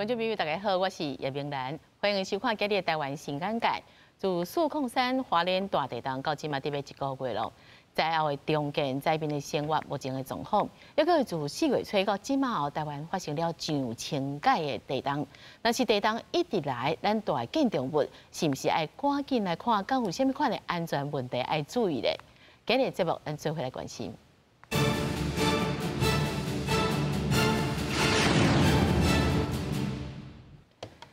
觀眾朋友，大家好，我是葉明蘭，歡迎收看今日的台灣新眼界。自403花蓮大地動到這馬得欲一個月囉，災後的重建、災民的生活目前的狀況，抑閣自4月初到這馬哦，台灣發生了上千擺的地動。若是地動一直來，咱蹛的建築物是毋是愛趕緊來看，敢有啥物款的安全問題愛注意咧？今日節目咱做伙來關心。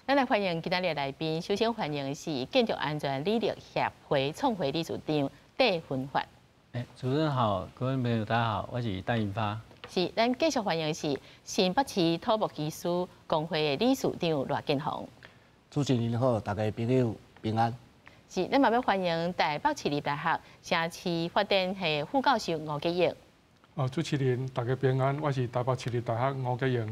咱來歡迎今仔日的來賓，首先歡迎的是建築安全理論協會創會理事長戴雲發。欸，主持人好，各位朋友大家好，我是戴雲發。是，咱繼續歡迎的是新北市土木技師公會的理事長賴建宏。主持人好，大家朋友平安。是，咱嘛欲歡迎台北市立大學城市發展系副教授吳吉榮。哦，主持人大家平安，我是台北市立大學吳吉榮。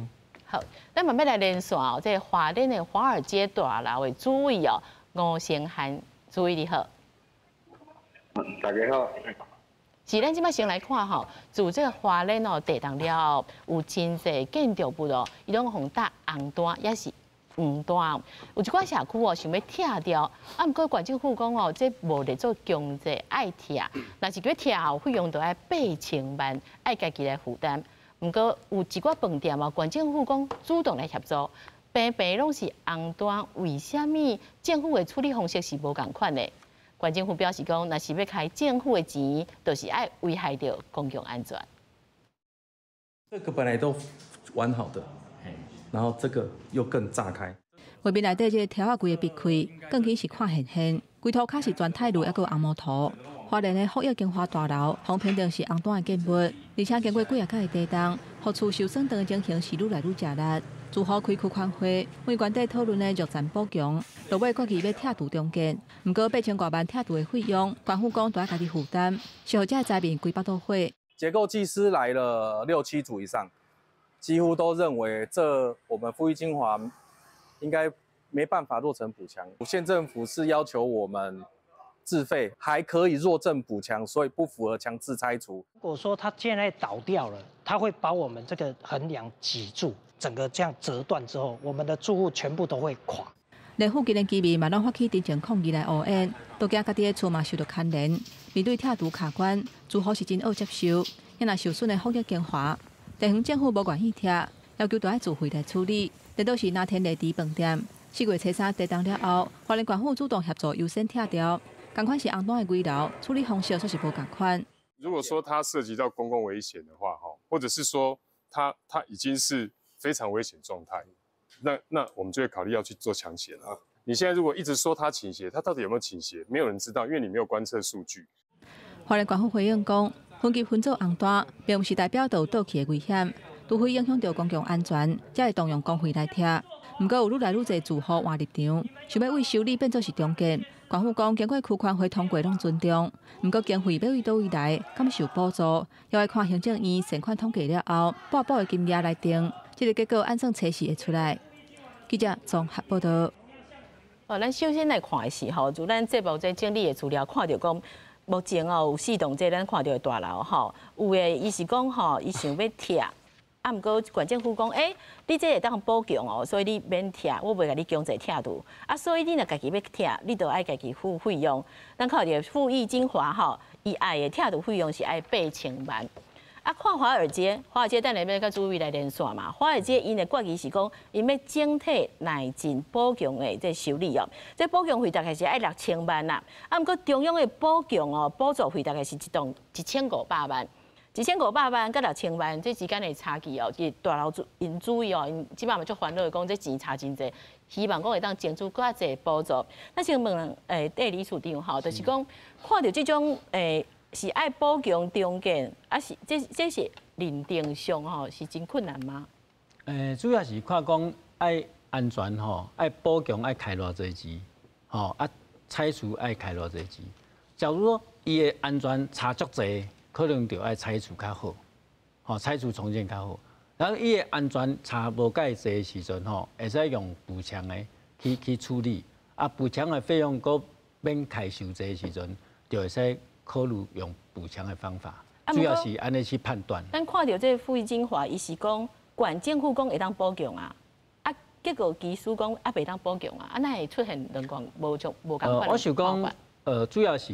好，咱嘛欲來連線哦，這個花蓮的華爾街大樓的主委哦，吳成漢，主委你好。大家好。是，咱這擺先來看吼，自這個花蓮哦地動了後，有真濟建築物哦，伊攏予貼紅單，抑是黃單。有一寡社區哦，想欲拆掉，啊，毋過縣政府講哦，這無列做強制愛拆，若是欲拆哦，費用就愛8000萬，愛家己來負擔。毋過有一寡飯店哦，縣政府講主動來協助，平平攏是紅單，為啥物政府的處理方式是無仝款的？縣政府表示講，若是欲開政府的錢，就是愛危害著公共安全。這個本來都完好的，然後這個又更炸開。畫面內底這個柱仔櫃的壁開，鋼筋是看現現，規塗跤是全鈦鋁，抑閣有紅毛塗。花蓮的福億京華大樓，予評定是紅單的建物，而且經過幾仔擺的地動，予厝受損的情形是愈來愈食力。住戶開區寬會，為縣底討論的弱殘補強，落尾決議欲拆除重建。毋過8000外萬拆除的費用，縣府講著愛家己負擔，是予這災民規腹肚火。結構技師來了六七組以上，幾乎都認為這我們富裕精華應該沒辦法落成補強。縣政府是要求我們自費，還可以弱震補強，所以不符合強制拆除。如果說它現在倒掉了，它會把我們這個橫梁擠住，整個這樣折斷之後，我們的住戶全部都會垮。連附近的居民嘛攏發起陳情抗議來烏煙，都驚家己的厝嘛受著牽連。面對拆除卡關，住戶是真惡接受。若受損的福億京華，地方政府無願意拆，要求著愛自費來處理。顛倒是藍天麗池飯店，4月初3地動了後，花蓮縣府主動協助優先拆掉。仝款是紅單的危樓，處理方式卻是無仝款。如果說它涉及到公共危險的話，或者是說它已經是非常危險狀態，那我們就會考慮要去做搶險了。你現在如果一直說它傾斜，它到底有沒有傾斜？沒有人知道，因為你沒有觀測數據。花蓮縣府回應講，分級分做紅單，並毋是代表就有倒去的危險，除非影響著公共安全，才會動用公費來拆。毋過有愈來愈濟住戶換入場，想欲為修理變做是重建。縣府講，經過區寬會通過攏尊重，毋過經費欲佗位來，敢受補助，猶愛看行政院善款統計了後，撥補的金額來定。這個結果按算初四會出來。記者綜合報道。哦，咱首先來看的是吼，就咱節目這整理的資料，看著講，目前哦有四棟這咱看著的大樓吼，有的伊是講吼，伊想欲拆。啊，毋過縣政府講，欸，你這會當補強哦，所以你免拆，我袂共你強制拆除。啊，所以你若家己欲拆，你就愛家己付費用。咱看著富裕精華吼，伊愛的拆除費用是愛8000萬。啊，看華爾街，華爾街等下欲佮主委來連線嘛。華爾街𪜶的決議是講，𪜶欲整體耐震補強的這修理哦，這補強費大概是愛6000萬啦。啊，毋過中央的補強哦，補助費大概是一棟1500萬。1500萬佮6000萬，這之間的差距哦，其實大樓主𪜶注意哦，𪜶這擺嘛足煩惱，講這錢差真濟，希望講會當爭取閣較濟補助。那先問戴理事長吼，就是講看著這種是愛補強重建，啊是這是認定上吼是真困難嗎？主要是看講愛安全吼，愛補強愛開偌濟錢，吼啊拆除愛開偌濟錢。假如說伊的安全差足濟，可能就愛拆除較好，吼拆除重建較好。然後伊的安全差無蓋濟的時陣吼，會使用補強的去處理。啊，補強的費用閣免開傷濟的時陣，就會使考慮用補強的方法。主要是按呢去判斷。咱看著這個富裕精華，伊是講縣政府講會當補強啊，啊，结构技师讲啊，袂当补强啊，啊，哪会出现两个无种无仝款？我想讲，主要是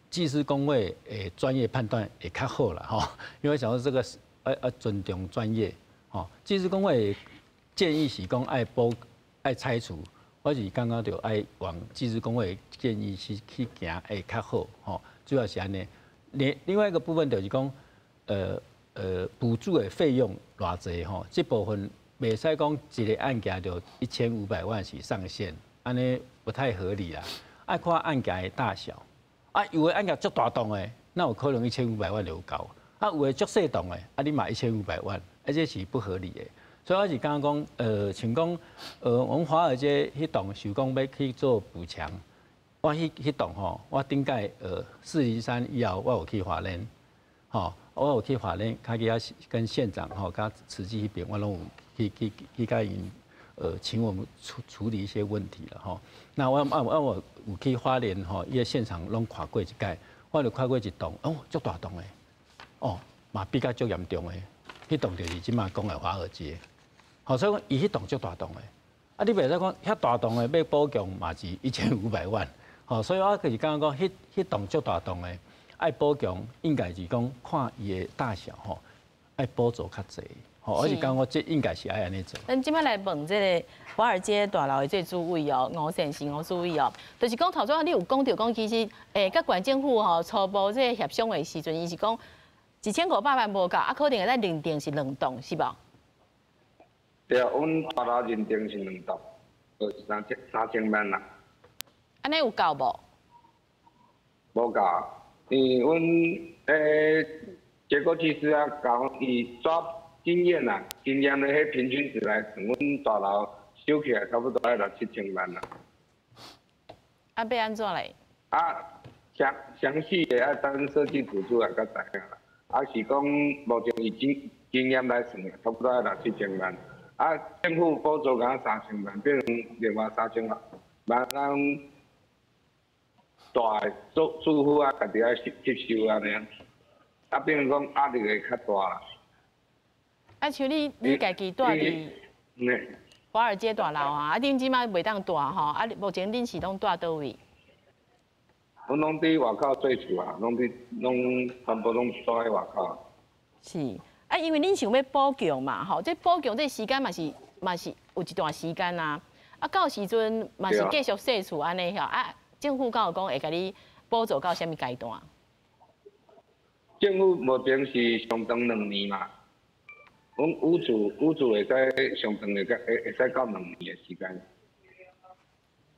技师公会的专业判断会较好啦，吼，因为想说这个爱尊重专业，吼，技师公会建议是讲爱补爱拆除，我是感觉著爱往技师公会建议去行会较好，吼，主要是按呢。另外一个部分就是讲，补助的费用偌济吼，这部分袂使讲一个案件就1500万是上限，按呢不太合理啦。爱看案件的大小，啊，有的案件足大栋的，那有可能一千五百万就有够；啊，有的足细栋的，啊，你嘛一千五百万，啊，这是不合理的。所以我是感觉讲，像讲，我们华尔街彼栋想讲欲去做补强，我彼栋吼，我顶摆403以后，我有去花莲，吼，我有去花莲，較去遐跟县长吼，佮慈济彼边，我攏有去共𪜶，请我们处理一些问题了吼。那我有去花莲吼，伊个现场攏看過一擺，我就看過一棟，哦，足大棟的，哦，嘛比較足嚴重的，彼棟就是這馬講的華爾街。好，所以講伊彼棟足大棟的，啊，你袂使講遐大棟的欲補強嘛是一千五百萬，好，所以我就是感覺講，彼棟足大棟的愛補強，應該是講看伊的大小吼，愛補助較濟。我是感覺這應該是愛按呢做。咱這擺來問這个華爾街大樓的這個主委哦，吳善成吳主委哦，就是講頭先你有講著講，其實佮縣政府吼初步這個協商的時陣，伊是講1500萬無夠，啊，可能會使認定是兩棟，是無？對啊，阮大樓認定是兩棟，就是3000萬啦。按呢有夠無？無夠，因為阮結構技師啊，講伊抓經驗啦，經驗的彼平均值來算，阮大樓修起來差不多愛六七千萬啦。啊，欲按怎咧？啊，詳細的愛等設計圖出來才知影啦。啊，是講目前以經驗來算，差不多愛六七千萬。啊，政府補助敢若三千萬，變成另外3000萬，咱大的住戶啊，家己愛吸收按呢。啊，變成講壓力會較大啦。啊，像你家己蹛佇華爾街大樓啊，啊，恁這馬袂當蹛吼，啊，目前恁是攏蹛佗位？阮攏佇外口做厝啊，攏佇攏全部攏蹛佇外口。是，啊，因為恁想欲補強嘛，吼，這補強這時間嘛是有一段時間啊，啊，到時陣嘛是繼續踅厝按呢吼，啊，政府敢有講會共你補助到啥物階段？政府目前是上長2年嘛。阮補助會使上長會使到兩年的時間。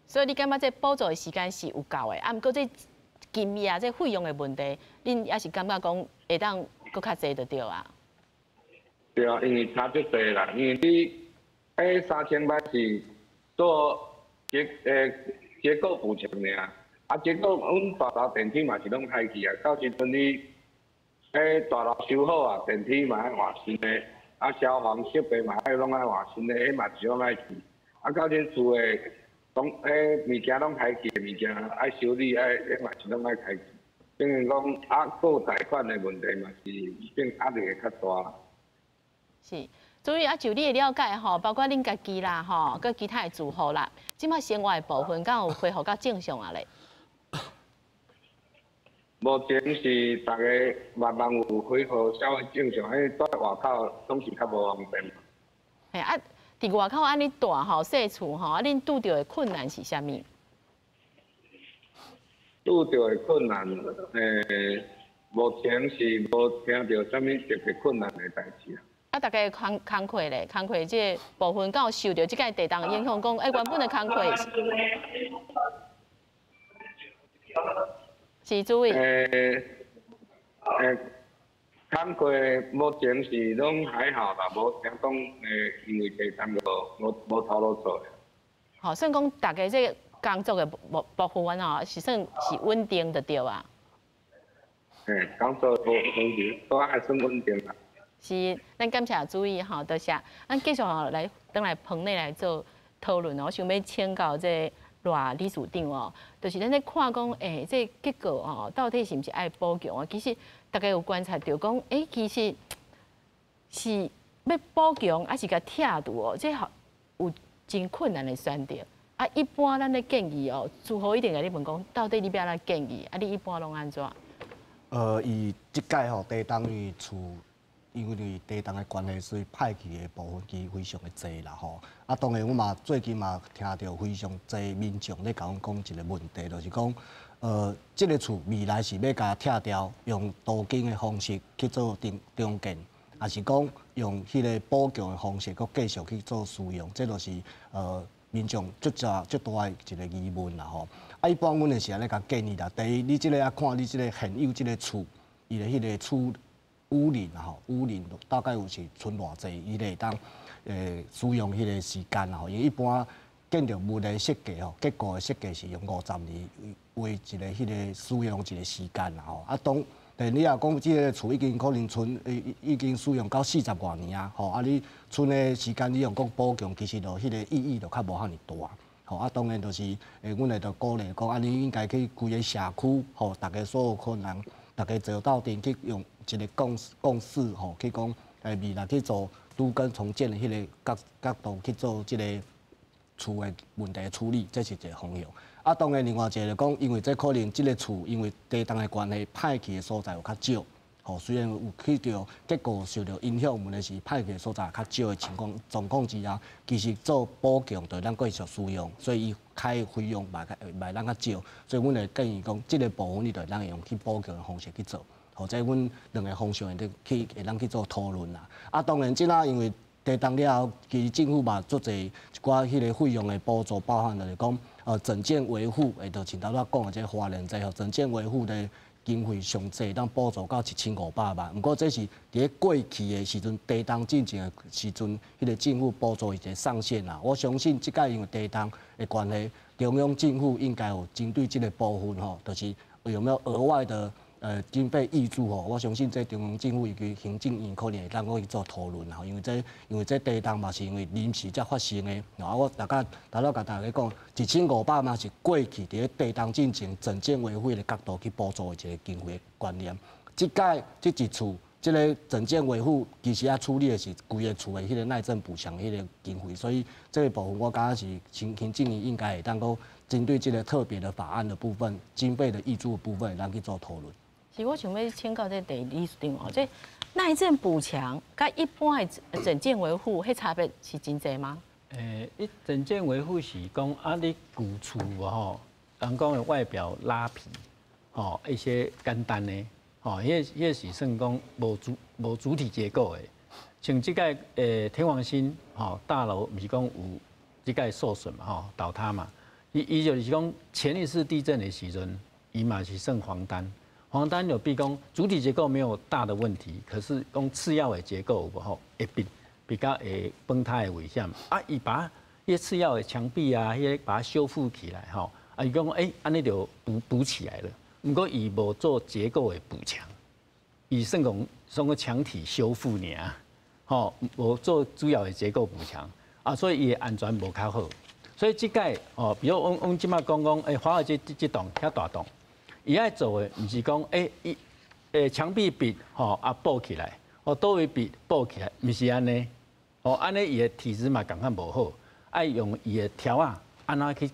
所以你感覺這補助的時間是有夠的，啊，毋過這金額這費用的問題，恁也是感覺講會當閣較濟就對啊？對啊，因為差足濟啦，因為你彼三千萬是做結構補強爾，啊，結構阮大樓電梯嘛是攏開去啊，到時陣你彼大樓修好啊，電梯嘛愛換新的。啊，消防設備嘛愛攏愛換新的，彼嘛是攏愛去。啊，到陣厝的，攏彼物件攏開去的物件愛修理，愛彼嘛是攏愛開去。變成講啊，閣貸款的問題嘛是變壓力會較大。是，所以啊，就你的了解吼，包括恁家己啦吼，佮其他的住戶啦，這馬生活的部分敢有恢復較正常啊咧？目前是逐家慢慢有恢復稍微正常，因為蹛外口總是較無方便。嘿啊，佇外口按呢蹛吼，踅厝吼，啊，恁拄著的困難是啥物？拄著的困難，目前是無聽著啥物特別困難的代誌啊。啊，逐家工課咧，工課這個部分敢有受著這个地動影響？講，欸，原本的工課是主委。工課目前是攏還好啦，無聽講因為地動就無頭路做。好，算講逐家這個工作的部分吼，是算是穩定就對啊。嘿，工作部分是都還算穩定啦。是，咱感謝主委吼，多謝。咱繼續吼來轉來棚內來做討論哦。我想欲請教這個賴理事長哦，就是咱咧看講，欸，這個結構哦，到底是毋是愛補強啊？其實大家有觀察著講，欸，其實是欲補強，抑是共拆除哦？這有真困難的選擇。啊，一般咱的建議哦，住戶一定共你問講，到底你欲按怎建議？啊，你一般攏按怎？伊這擺吼地動因為厝，因為地動的關係，所以歹去的部分其實非常的濟啦吼。啊，當然阮嘛最近嘛聽著非常濟民眾咧共阮講一個問題，就是講，這個厝未來是欲共拆掉，用都更的方式去做重建，抑是講用彼個補強的方式，閣繼續去做使用，這就是民眾足濟足大的一個疑問啦吼。啊，一般阮會是按呢共建議啦。第一，你這個愛看你這個現有這個厝，伊的彼個厝屋齡啦吼，屋齡大概有是賰偌濟，伊會當使用彼個時間啦吼。因為一般建築物的設計吼，結構的設計是用50年為一個彼個使用一個時間啦吼。啊，當但你若講這個厝已經可能賰已經使用到四十外年啊，吼啊！你賰的時間你用講補強，其實就彼個意義就較無遐爾大，吼啊！當然就是，阮會著鼓勵講，啊，你應該去規个社區，吼，逐家所有可能，逐家坐鬥陣去用一個共識，吼，去講，未來去做都更重建的彼個角度去做這個厝的問題處理，這是一個方向。啊，當然另外一個就講，因為這可能這個厝因為地動的關係，歹去的所在有較少，吼，雖然有去著結構受著影響，問題是歹去的所在較少的情況狀況之下，其實做補強就會當繼續使用，所以伊開費用嘛較會當較少，所以阮會建議講，這個部分你就會當用去補強的方式去做，或者阮兩個方向會去會當去做討論啦。啊，當然這啦因為地動了後，其實政府嘛足濟一寡彼個費用的補助，包含就是講，整建維護，會就像頭拄仔講的這華聯這吼，整建維護的經費上濟，當補助到1500萬。毋過這是佇咧過去的時陣，地動進前的時陣，彼個政府補助的一個上限啦。我相信這擺因為地動的關係，中央政府應該有針對這個部分吼，就是有沒有額外的經費挹注吼，我相信這中央政府以及行政院可能會當閣去做討論啦。因為這地動嘛是因為臨時才發生的。啊，我大概頭拄共大家講，1500萬是過去佇咧地動進前整建維護的角度去補助的一個經費觀念。這擺這一次，這個整建維護其實愛處理的是規个厝的彼個耐震補強彼個經費，所以這個部分我感覺是行政院應該會當閣針對這個特別的法案的部分，經費的挹注的部分，咱去做討論。是我想欲請教這個理事長哦，這耐震補強佮一般的整建維護，彼差別是真濟嗎？伊整建維護是講啊，你舊厝吼，人講的外表拉皮，吼一些簡單的，吼，彼個是算講無主體結構的。像這個天王星吼大樓，毋是講有這個受損嘛，吼倒塌嘛，伊就是講前一次地震的時陣，伊嘛是算黃單。黃單有比講主體結構沒有大的問題，可是講次要的結構有無吼會比較會崩塌的危險啊！伊把彼次要的牆壁啊，彼個把它修復起來吼啊！伊講欸，按呢就補起來了。毋過伊無做結構的補強，伊算講算個牆體修復爾，吼無做主要的結構補強啊，所以伊的安全無較好。所以這擺哦，比如阮這擺講講，欸，華爾街這棟遐大棟。伊愛做的毋是講，欸，伊牆壁壁吼啊補起來，哦，佗位壁補起來，毋是按呢，哦，按呢伊的體質嘛共款無好，愛用伊的條仔按怎去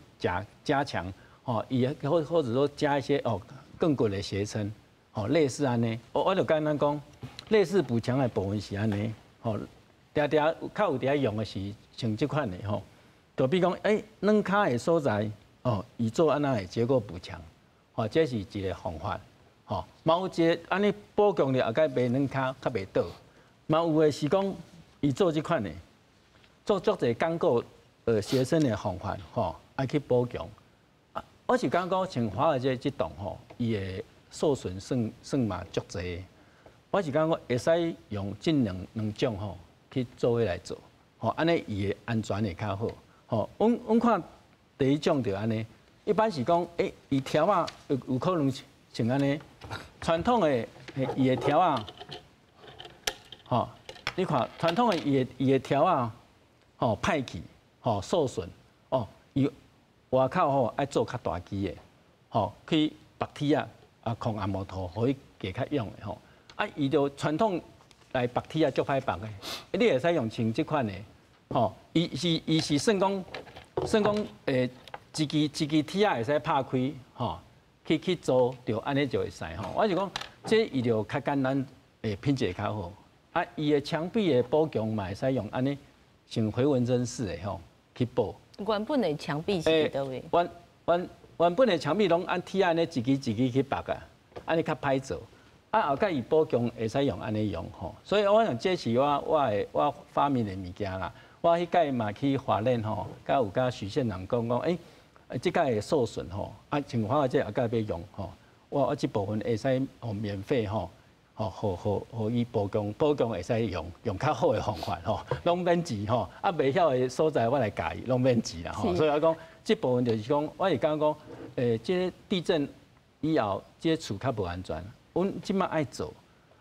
加強，吼，伊或者說加一些哦更滾的斜撐，吼，類似按呢，我就簡單講，類似補強的部分是按呢，吼，定定較有佇遐用的是像這款的吼，就比如講，欸，軟跤的所在，哦，伊做按怎的結構補強。吼，這是一個方法，吼，嘛有一個按呢補強了，後蓋袂軟跤，較袂倒。嘛有的是講，伊做這款的，做足濟鋼構斜撐的方法，吼，愛去補強。啊，我是感覺像華爾街這棟吼，伊的受損算嘛足濟。我是感覺會使用這兩種吼去做伙來做，吼，按呢伊的安全會較好。吼，阮看第一種就按呢。一般是講，欸，伊條仔有可能像按呢，傳統的伊的條仔，吼，你看傳統的伊的條仔，吼歹去，吼受損，哦，伊外口吼愛做較大支的，吼去縛鐵仔啊，控紅毛土，予伊加較勇的吼。啊，伊就傳統來縛鐵仔足歹縛的，你會使用像這款的，吼，伊是算講一支一支鐵仔會使拍開，吼，去做就按呢就會使吼。我是講，這伊就較簡單，品質會較好。啊，伊的牆壁的補強嘛會使用按呢，像迴紋針式的吼去補。原本的牆壁是佗位？原本的牆壁攏按鐵仔按呢一支一支去縛啊，按呢較歹做。啊，後蓋伊補強會使用按呢用吼，所以我想這是我發明的物件啦。我彼擺嘛去華聯吼，佮有佮許縣長講講，這擺會受損吼，啊，像我這後蓋欲用吼，我這部分會使予免費吼，予伊補強，補強會使用較好的方法吼，攏免錢吼，啊，袂曉的所在我來教伊，攏免錢啦吼。所以我講這部分就是講，我是感覺講，這地震以後，這厝較無安全，阮這馬愛做，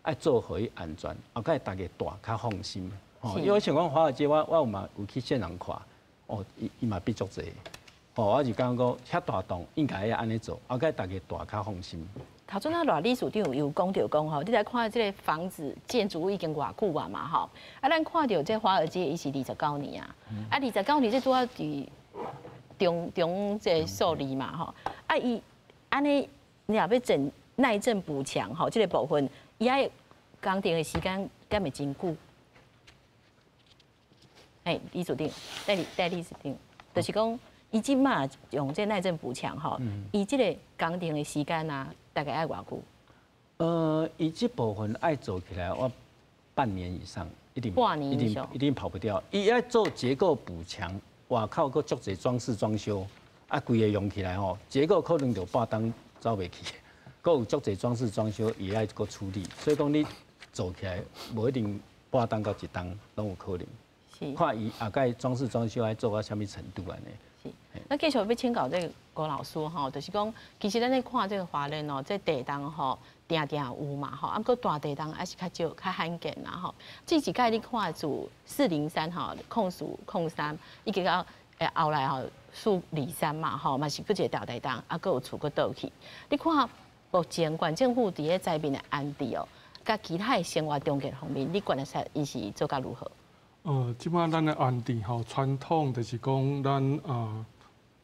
愛做予伊安全，後蓋大家住較放心。吼，因為像講華爾街，我有嘛有去現場看，哦，伊嘛變足濟，哦，我就感覺講遐大棟應該愛按呢做，後蓋大家住較放心。頭先啊，賴理事長有講著講吼，你來看這个房子建築物已經偌久啊嘛吼，啊，咱看著這華爾街伊是29年啊，啊，二十九年這拄仔佇中中這個數字嘛吼，啊，伊按呢，你若欲整耐震補強吼，這个部分伊愛工程的時間敢會真久？哎，李主任，代理事長，就是講，伊這馬用這耐震補強吼，伊這个工程的時間啊，大概愛偌久？伊這部分愛做起來，我半年以上，一定半年以上一定跑不掉。伊愛做結構補強，外口閣足濟裝飾裝修，啊，規个用起來吼，結構可能就半冬走袂去，閣有足濟裝飾裝修，伊愛閣處理，所以講你做起來無一定半冬到一冬攏有可能。看伊後蓋裝飾裝修愛做到啥物程度按呢？是。那繼續欲請教這个郭老師吼，就是講，其實咱咧看這个華聯哦，這地動吼，定定有嘛吼，啊，毋過大地動還是較少、較罕見啦吼。這一擺你看自403吼，0403，一直到後來吼423嘛吼，嘛是閣一个大地動，啊，閣有厝閣倒去。你看目前縣政府佇咧災民的安置哦，佮其他的生活重建方面，你觀察伊是做甲如何？這擺咱的安置吼，傳統就是講咱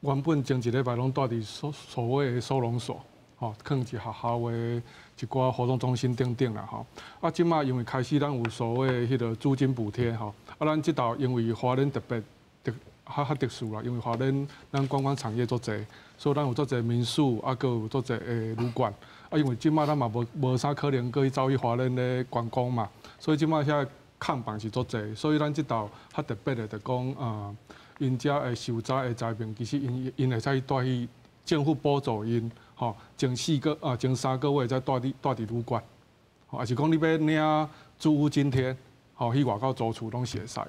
原本前一禮拜攏蹛佇所謂的收容所，吼，囥佇學校的一寡活動中心等等啦吼。啊，這擺因為開始咱有所謂的彼个租金補貼吼，啊，咱這道因為花蓮特別特較較特殊啦，因為花蓮咱觀光產業足濟，所以咱有足濟民宿，啊，閣有足濟的旅館。啊，因為這擺咱嘛無啥可能閣去走去花蓮咧觀光嘛，所以這擺遐空房是足濟，所以咱這道較特別的就講啊，𪜶遮的受災的災民，其實𪜶會使蹛去政府補助𪜶，吼，前4個啊，前3個月會使蹛佇旅館，吼，抑是講你欲領住屋津貼，吼，去外口租厝攏是會使的。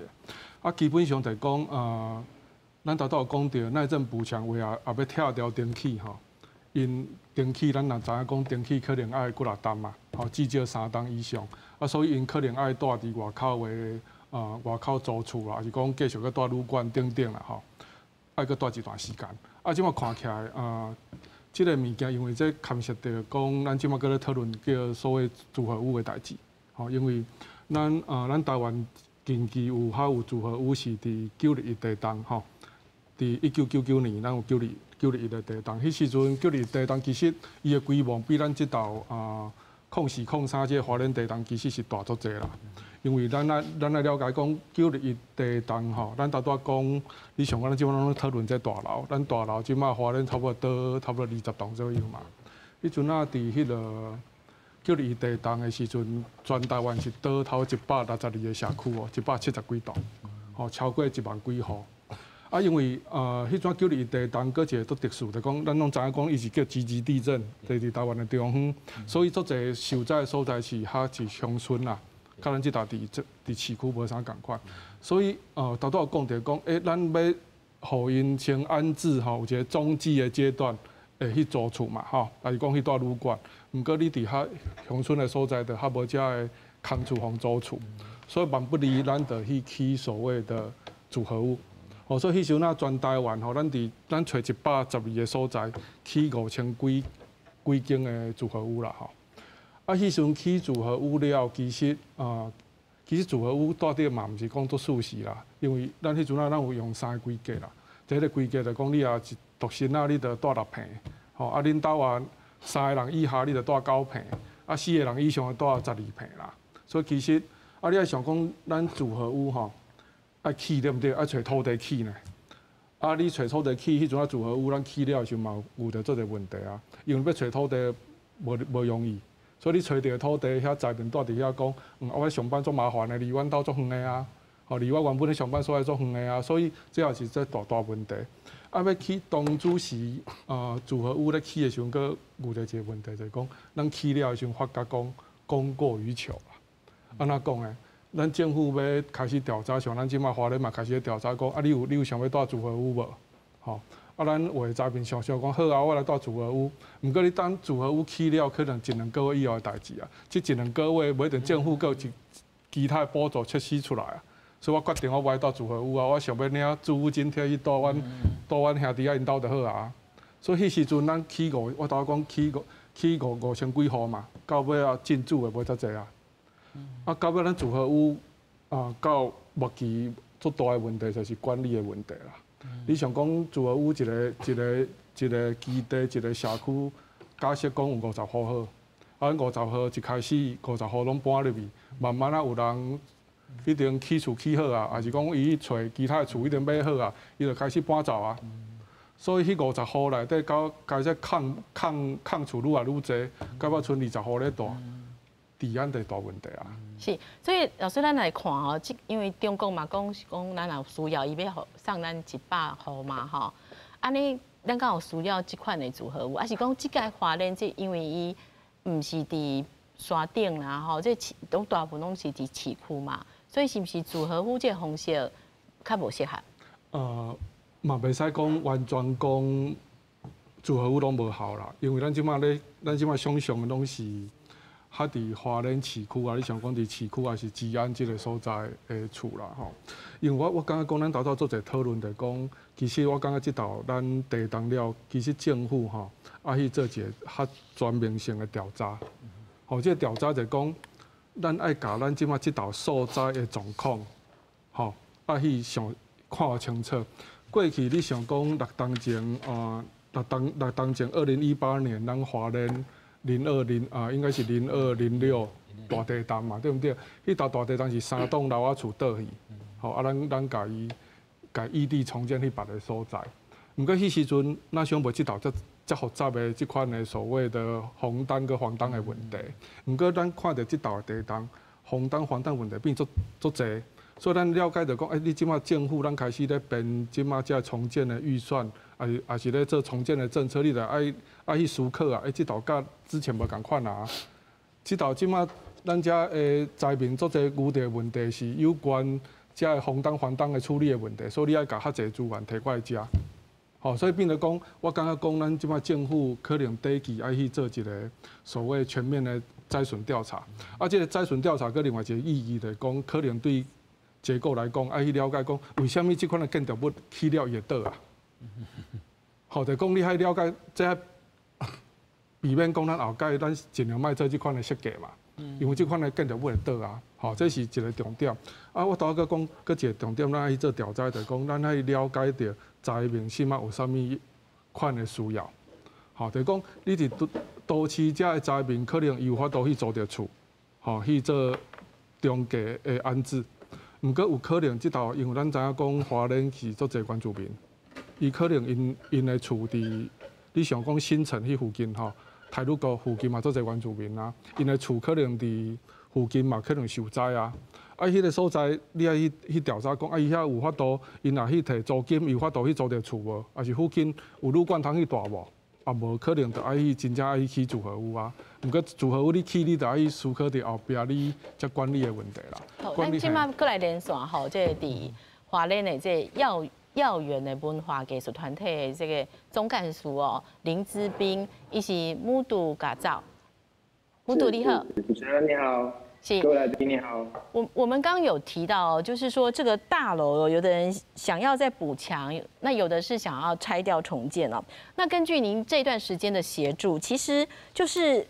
啊，基本上就講啊，咱頭拄有講著耐震補強話啊，也欲拆掉重起吼，𪜶重起咱若知影講重起可能愛幾若冬嘛，吼，至少3冬以上。啊，所以𪜶可能愛蹛佇外口的啊，外口租厝啦，抑是講繼續閣蹛旅館等等啦，吼，愛閣蹛一段時間。啊，這擺看起來啊，這个物件因為這牽涉著講，咱這擺閣咧討論叫所謂組合屋的代誌，吼，因為咱台灣近期有較有組合屋是佇921地動，吼，佇1999年咱有921的地動，彼時陣921地動其實伊的規模比咱這道啊0403這个花蓮地動其實是大足濟啦，因為咱愛了解講921地動吼，咱頭拄仔講，你像咱這擺攏討論這大樓，咱大樓這擺花蓮差不多差不多20棟左右嘛。彼陣仔佇彼个921地動的時陣，全台灣是倒頭162個社區哦，170幾棟，吼，超過1萬幾戶。啊，因為彼陣921地動，閣一個足特殊，就講咱攏知影講，伊是叫集集地震，佇台灣的中央，所以足濟受災的所在是較是鄉村啦，佮咱這搭佇市區無啥仝款。所以頭拄有講著講，咱欲予𪜶先安置吼，有一個中繼的階段，會去租厝嘛，吼，抑是講去蹛旅館。毋過你佇較鄉村的所在，就較無遮的空厝予租厝，所以萬不離咱就去起所謂的組合屋。哦，所以彼時陣啊，全台灣吼，咱揣112個所在起5000幾幾間的組合屋啦，吼。啊，彼時陣起組合屋了，其實啊，其實組合屋蹛佇嘛毋是講足舒適啦，因為咱彼陣仔咱有用三个規格啦。第一个規格就講你若一獨身仔，你就蹛六坪，吼啊恁兜啊三个人以下你就蹛九坪，啊四个人以上就蹛12坪啦。所以其實啊，你愛想講咱組合屋吼，愛起對毋對？愛揣土地起呢。啊，你揣土地起，彼陣仔組合屋，咱起了的時陣嘛有遇著足濟問題啊。因為欲揣土地無容易，所以你揣著土地，遐災民蹛佇遐講，我上班足麻煩的，離阮兜足遠的啊，吼，離我原本咧上班所在足遠的啊，所以這也是這大大問題。啊，欲起當初時啊，組合屋咧起的時陣，閣遇著一个問題，就是講，咱起了的時陣發覺講供過於求啦。按怎講呢？咱政府欲開始調查，像咱這馬花蓮嘛開始調查講，啊，你有想欲蹛組合屋無？吼，啊，咱有的災民想想講好啊，我來蹛組合屋。毋過你等組合屋起了，可能一兩個月以後的代誌啊。這一兩個月，無一定政府閣有一其他的補助設施出來啊。所以我決定我無愛蹛組合屋啊，我想欲領住屋津貼去蹛阮兄弟仔𪜶兜就好啊。所以彼時陣咱起五，我頭講起五起五五千幾戶嘛，到尾啊進駐的無遮濟啊。啊，到尾咱組合屋啊，到目前足大的問題就是管理的問題啦。你想講組合屋一個基地一個社區，假設講有50戶好，啊，50戶一開始50戶攏搬入去，慢慢啊有人已經起厝起好啊，抑是講伊去揣其他的厝已經買好啊，伊就開始搬走啊。所以彼50戶內底到開始空空空厝愈來愈濟，到尾賰20戶咧蹛。治安的大問題啊！是，所以老師，咱來看吼，這因為中國嘛講是講咱若有需要，伊欲送咱100戶嘛吼。按呢，咱敢有需要這款的組合屋，抑是講這屆花蓮這因為伊毋是佇山頂啦吼，這市攏大部分攏是佇市區嘛，所以是毋是組合屋這個方式較無適合？嘛袂使講完全講組合屋攏無效啦，因為咱這馬咧，咱這馬想像的攏是。較佇花蓮市區啊，你想講佇市區抑是治安這个所在的厝啦吼。因為我感覺講咱頭拄做一个討論，就講其實我感覺這道咱地動了，其實政府吼愛去做一个較全面性的調查。吼，這個調查就講，咱愛共咱這馬這道所在的狀況，吼，愛去想看清楚。過去你想講六冬前啊，六冬前2018年，咱花蓮。020啊，應該是0206大地動嘛，對毋對？彼道大地動是三棟樓仔厝倒去，吼啊，咱共伊共異地重建去別个所在。毋過彼時陣，咱想袂這道遮遮複雜的這款的所謂的紅單佮黃單的問題。毋過咱看著這道的地動，紅單黃單問題變足足濟，所以咱了解著講，欸，你這馬政府咱開始咧編這馬這重建的預算，抑是咧做重建的政策，你著愛去思考啊！欸，這道佮之前無仝款啊。這道這馬咱遮的災民足濟遇著的問題是有關遮个紅單黃單的處理的問題，所以你愛共較濟資源提過來遮。吼，所以變做講，我感覺講咱這馬政府可能短期愛去做一個所謂全面的災損調查。啊，這个災損調查閣另外一個意義就是講，可能對結構來講，愛去了解講，為啥物這款的建築物起了伊會倒啊？吼，就講你愛了解這避免講咱後蓋咱盡量莫做這款的設計嘛，因為這款的建築物會倒啊，吼，這是一個重點。啊，我頭拄閣講閣一個重點，咱愛去做調查，就是講咱愛了解著災民這馬有啥物款的需要，吼，就是講你佇都市遮的災民，可能伊有法度去租著厝，吼，去做中繼的安置。毋過有可能這道，因為咱知影講花蓮是足濟原住民，伊可能𪜶的厝佇你想講新城彼附近吼，太魯閣附近嘛足濟原住民啊，𪜶的厝可能佇附近嘛可能受災啊。啊，彼个所在你愛去調查講，啊，伊遐有法度，𪜶若去提租金，有法度去租著厝無？抑是附近有旅館通去蹛無？啊，無可能就愛去真正愛去起組合屋啊。毋過組合屋你起，你就愛去思考佇後壁你這管理的問題啦。好，咱這馬閣來連線吼，這个佇花蓮的這個耀元的文化藝術團體的這個總幹事哦，林之斌，伊是母杜家走。母杜你好。主持人你好。是。各位來賓你好。我們剛剛有提到，就是說這個大樓，有的人想要再補強，那有的是想要拆掉重建哦。那根據您這段時間的協助，其實就是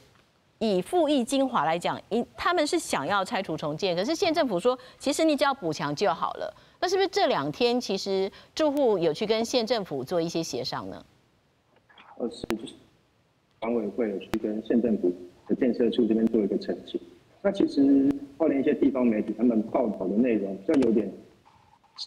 以富邑晶華來講，因他們是想要拆除重建，可是縣政府說，其實你只要補牆就好了。那是不是這兩天其實住戶有去跟縣政府做一些協商呢？是，就是管委會有去跟縣政府的建設處這邊做一個澄清。那其實花蓮一些地方媒體他們報道的內容比較有點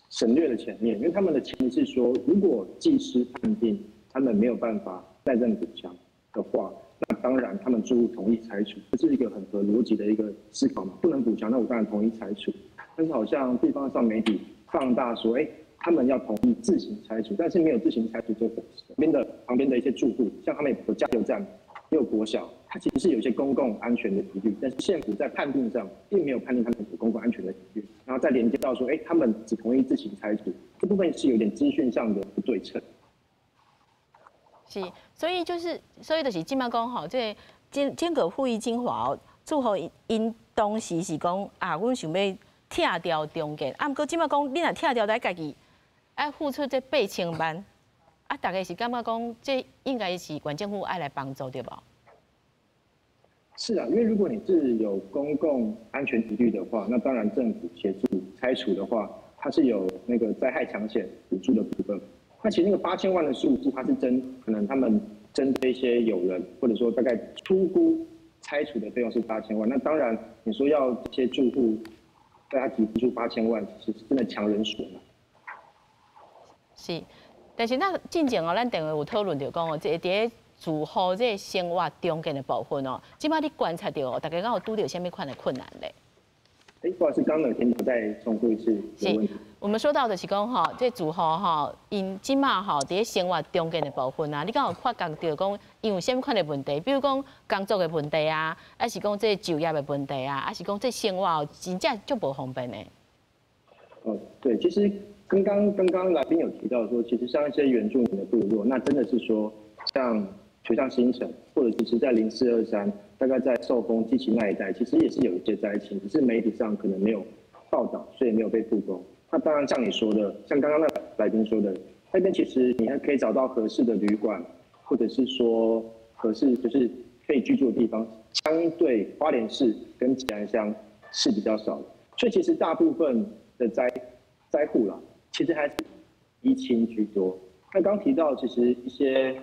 省略了前面，因為他們的前提是說，如果技師判定他們沒有辦法耐震補牆的話，那當然他們住戶同意拆除，這是一個很合邏輯的一個思考嘛。不能補牆，那我當然同意拆除。但是好像地方上媒體放大說，哎，他們要同意自行拆除，但是沒有自行拆除這個邊的旁邊的一些住戶，像他們有加油站，也有國小，它其實是有一些公共安全的疑慮，但是縣府在判定上並沒有判定他們有公共安全的疑慮，然後再連接到說，哎，他們只同意自行拆除，這部分是有點資訊上的不對稱。是，所以就是，所以就是這馬講吼，這個整個富邑晶華住戶𪜶當時是講啊，阮想欲拆掉重建，啊，毋過這馬講，你若拆掉，愛家己愛付出這8000萬，啊，大家是感覺講，這應該是縣政府愛來幫助對無？是啊，因為如果你是有公共安全疑慮的話，那當然政府協助拆除的話，它是有那個災害搶險補助的部分。那其實那個8000萬的數字，它是針可能他們針對一些友人，或者說大概初估拆除的費用是八千萬。那當然，你說要這些住戶大家提出八千萬，其實真的強人所難。是，但是咱進前哦，咱電話有討論著講哦，這個佇咧住戶這個生活重建的部分哦，這擺你觀察著哦，大家敢有拄著啥物款的困難咧？哎，不好意思，剛剛有聽到，再重複一次。是，我們說到的是講吼，這住戶吼，𪜶這馬吼佇咧生活重建的部分啊，你敢有發覺著講，𪜶有啥物款的問題？比如講工作的問題啊，還是講這就業的問題啊，還是講這生活真正足無方便的？哦，對，其實剛剛來賓有提到說，其實像一些原住民的部落，那真的是說，像水上新城，或者其實在0423，大概在壽豐、基奇那一帶，其實也是有一些災情，只是媒體上可能沒有報道，所以沒有被曝光。那當然像你說的，像剛剛那來賓說的，那邊其實你還可以找到合適的旅館，或者是說合適就是可以居住的地方，相對花蓮市跟吉蘭鄉是比較少的。所以其實大部分的災戶啦，其實還是移遷居多。那剛提到其實一些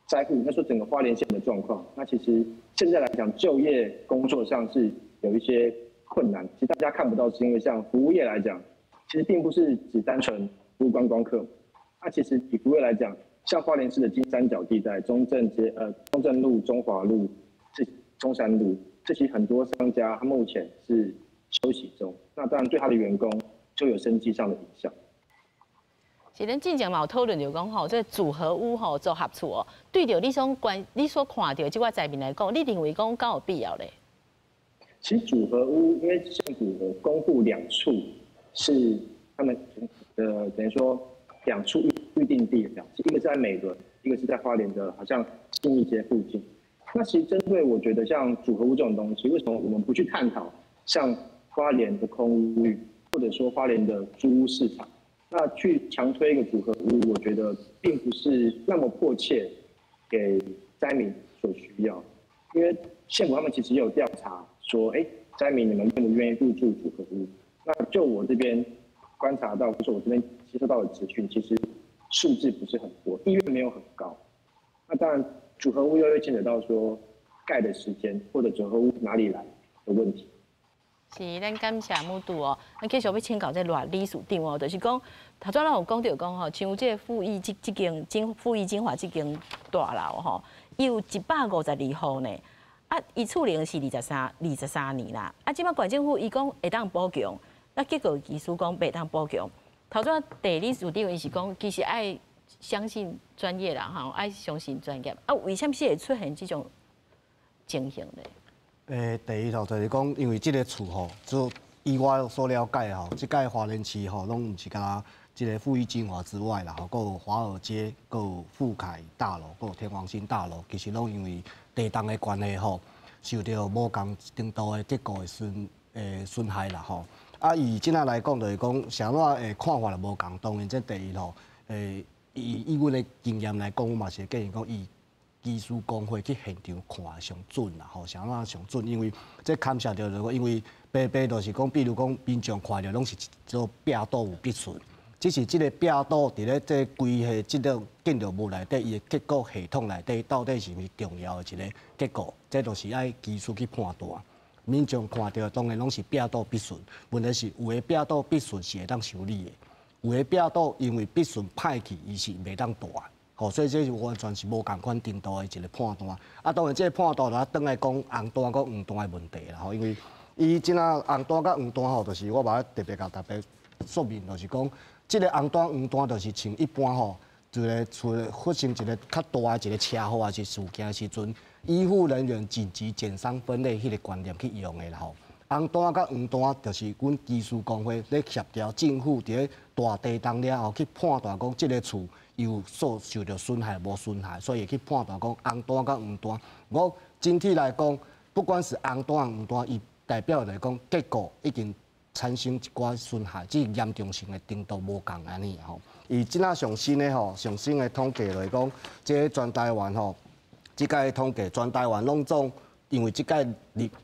災戶，那說整個花蓮縣的狀況，那其實現在來講，就業工作上是有一些困難。其實大家看不到，是因為像服務業來講，其實並不是只單純服務觀光客。那其實以服務業來講，像花蓮市的金三角地帶、中正街、中正路、中華路、這中山路，這些很多商家，他目前是休息中。那當然對他的員工就有生計上的影響。是咱進前嘛有討論著講吼，這個組合屋吼組合厝哦，對著你所觀、你所看著這寡災民來講，你認為講敢有必要咧？其實組合屋，因為政府有公布兩處是他們的等於說兩處預定地，一個是在美崙，一個是在花蓮的，好像信義街附近。那其實針對我覺得像組合屋這種東西，為什麼我們不去探討像花蓮的空屋率，或者說花蓮的租屋市場？那去強推一個組合屋，我覺得並不是那麼迫切給災民所需要，因為縣府他們其實也有調查說，哎，災民你們願不願意入住組合屋？那就我這邊觀察到，或者我這邊接收到的資訊，其實數字不是很多，意願沒有很高。那當然，組合屋又會牽扯到說蓋的時間或者組合屋哪裡來的問題。是，咱感謝木度哦。咱繼續欲請教這賴理事長哦，就是講，頭先咱有講著講吼，像這個富邑這間金富邑晶華這間大樓吼，伊有152戶呢。啊，伊厝齡是23年啦。啊，這擺縣政府伊講會當補強，啊，結果技師講袂當補強。頭先鄭理事長伊是講，其實愛相信專業啦，吼，愛相信專業。啊，為啥物會出現這種情形呢？第一頭就是講，因為這個厝吼，就以我所了解吼，這屆花蓮市吼，攏毋是干焦這個富邑晶華之外啦，吼，閣有華爾街，閣有富凱大樓，閣有天王星大樓，其實攏因為地動的關係吼，受著無仝程度的結構的損害啦吼。啊，以這仔來講，就是講，啥怎會看法就無仝。當然，這第一吼，以阮的經驗來講，我嘛是會建議講，伊技师公会去现场看上准啦，吼，啥物上准？因为这牵涉著就是因为白白就是讲，比如讲民众看著攏是做壁倒有必损，只是這个壁倒佇咧這規個這個建築物內底，伊的結構系統內底到底是毋是重要的一个結構，這就是愛技師去判斷。民眾看著當然攏是壁倒必損，問題是有的壁倒必損是會當修理的，有的壁倒因為必損歹去，伊是袂當蹛。吼，所以這是完全是無仝款程度的一個判斷。啊，當然這個判斷就轉來講紅單佮黃單的問題啦。吼，因為伊這若紅單佮黃單吼，就是我欲特別共大家說明，就是講這個紅單黃單就是像一般吼，一個厝發生一個較大的一個車禍抑是事件的時陣，醫護人員緊急檢傷分類彼個觀念去用的啦吼。紅單佮黃單就是阮技師公會咧協調政府佇咧大地動了後去判斷講這個厝有所受著損害無損害，所以會去判斷講紅單佮黃單。我整體來講，不管是紅單黃單，伊代表來講結構已經產生一寡損害，這嚴重性的程度無仝按呢吼。以這若上新的吼，上新的統計來講，這全台灣吼，這屆統計全台灣攏總，因為這屆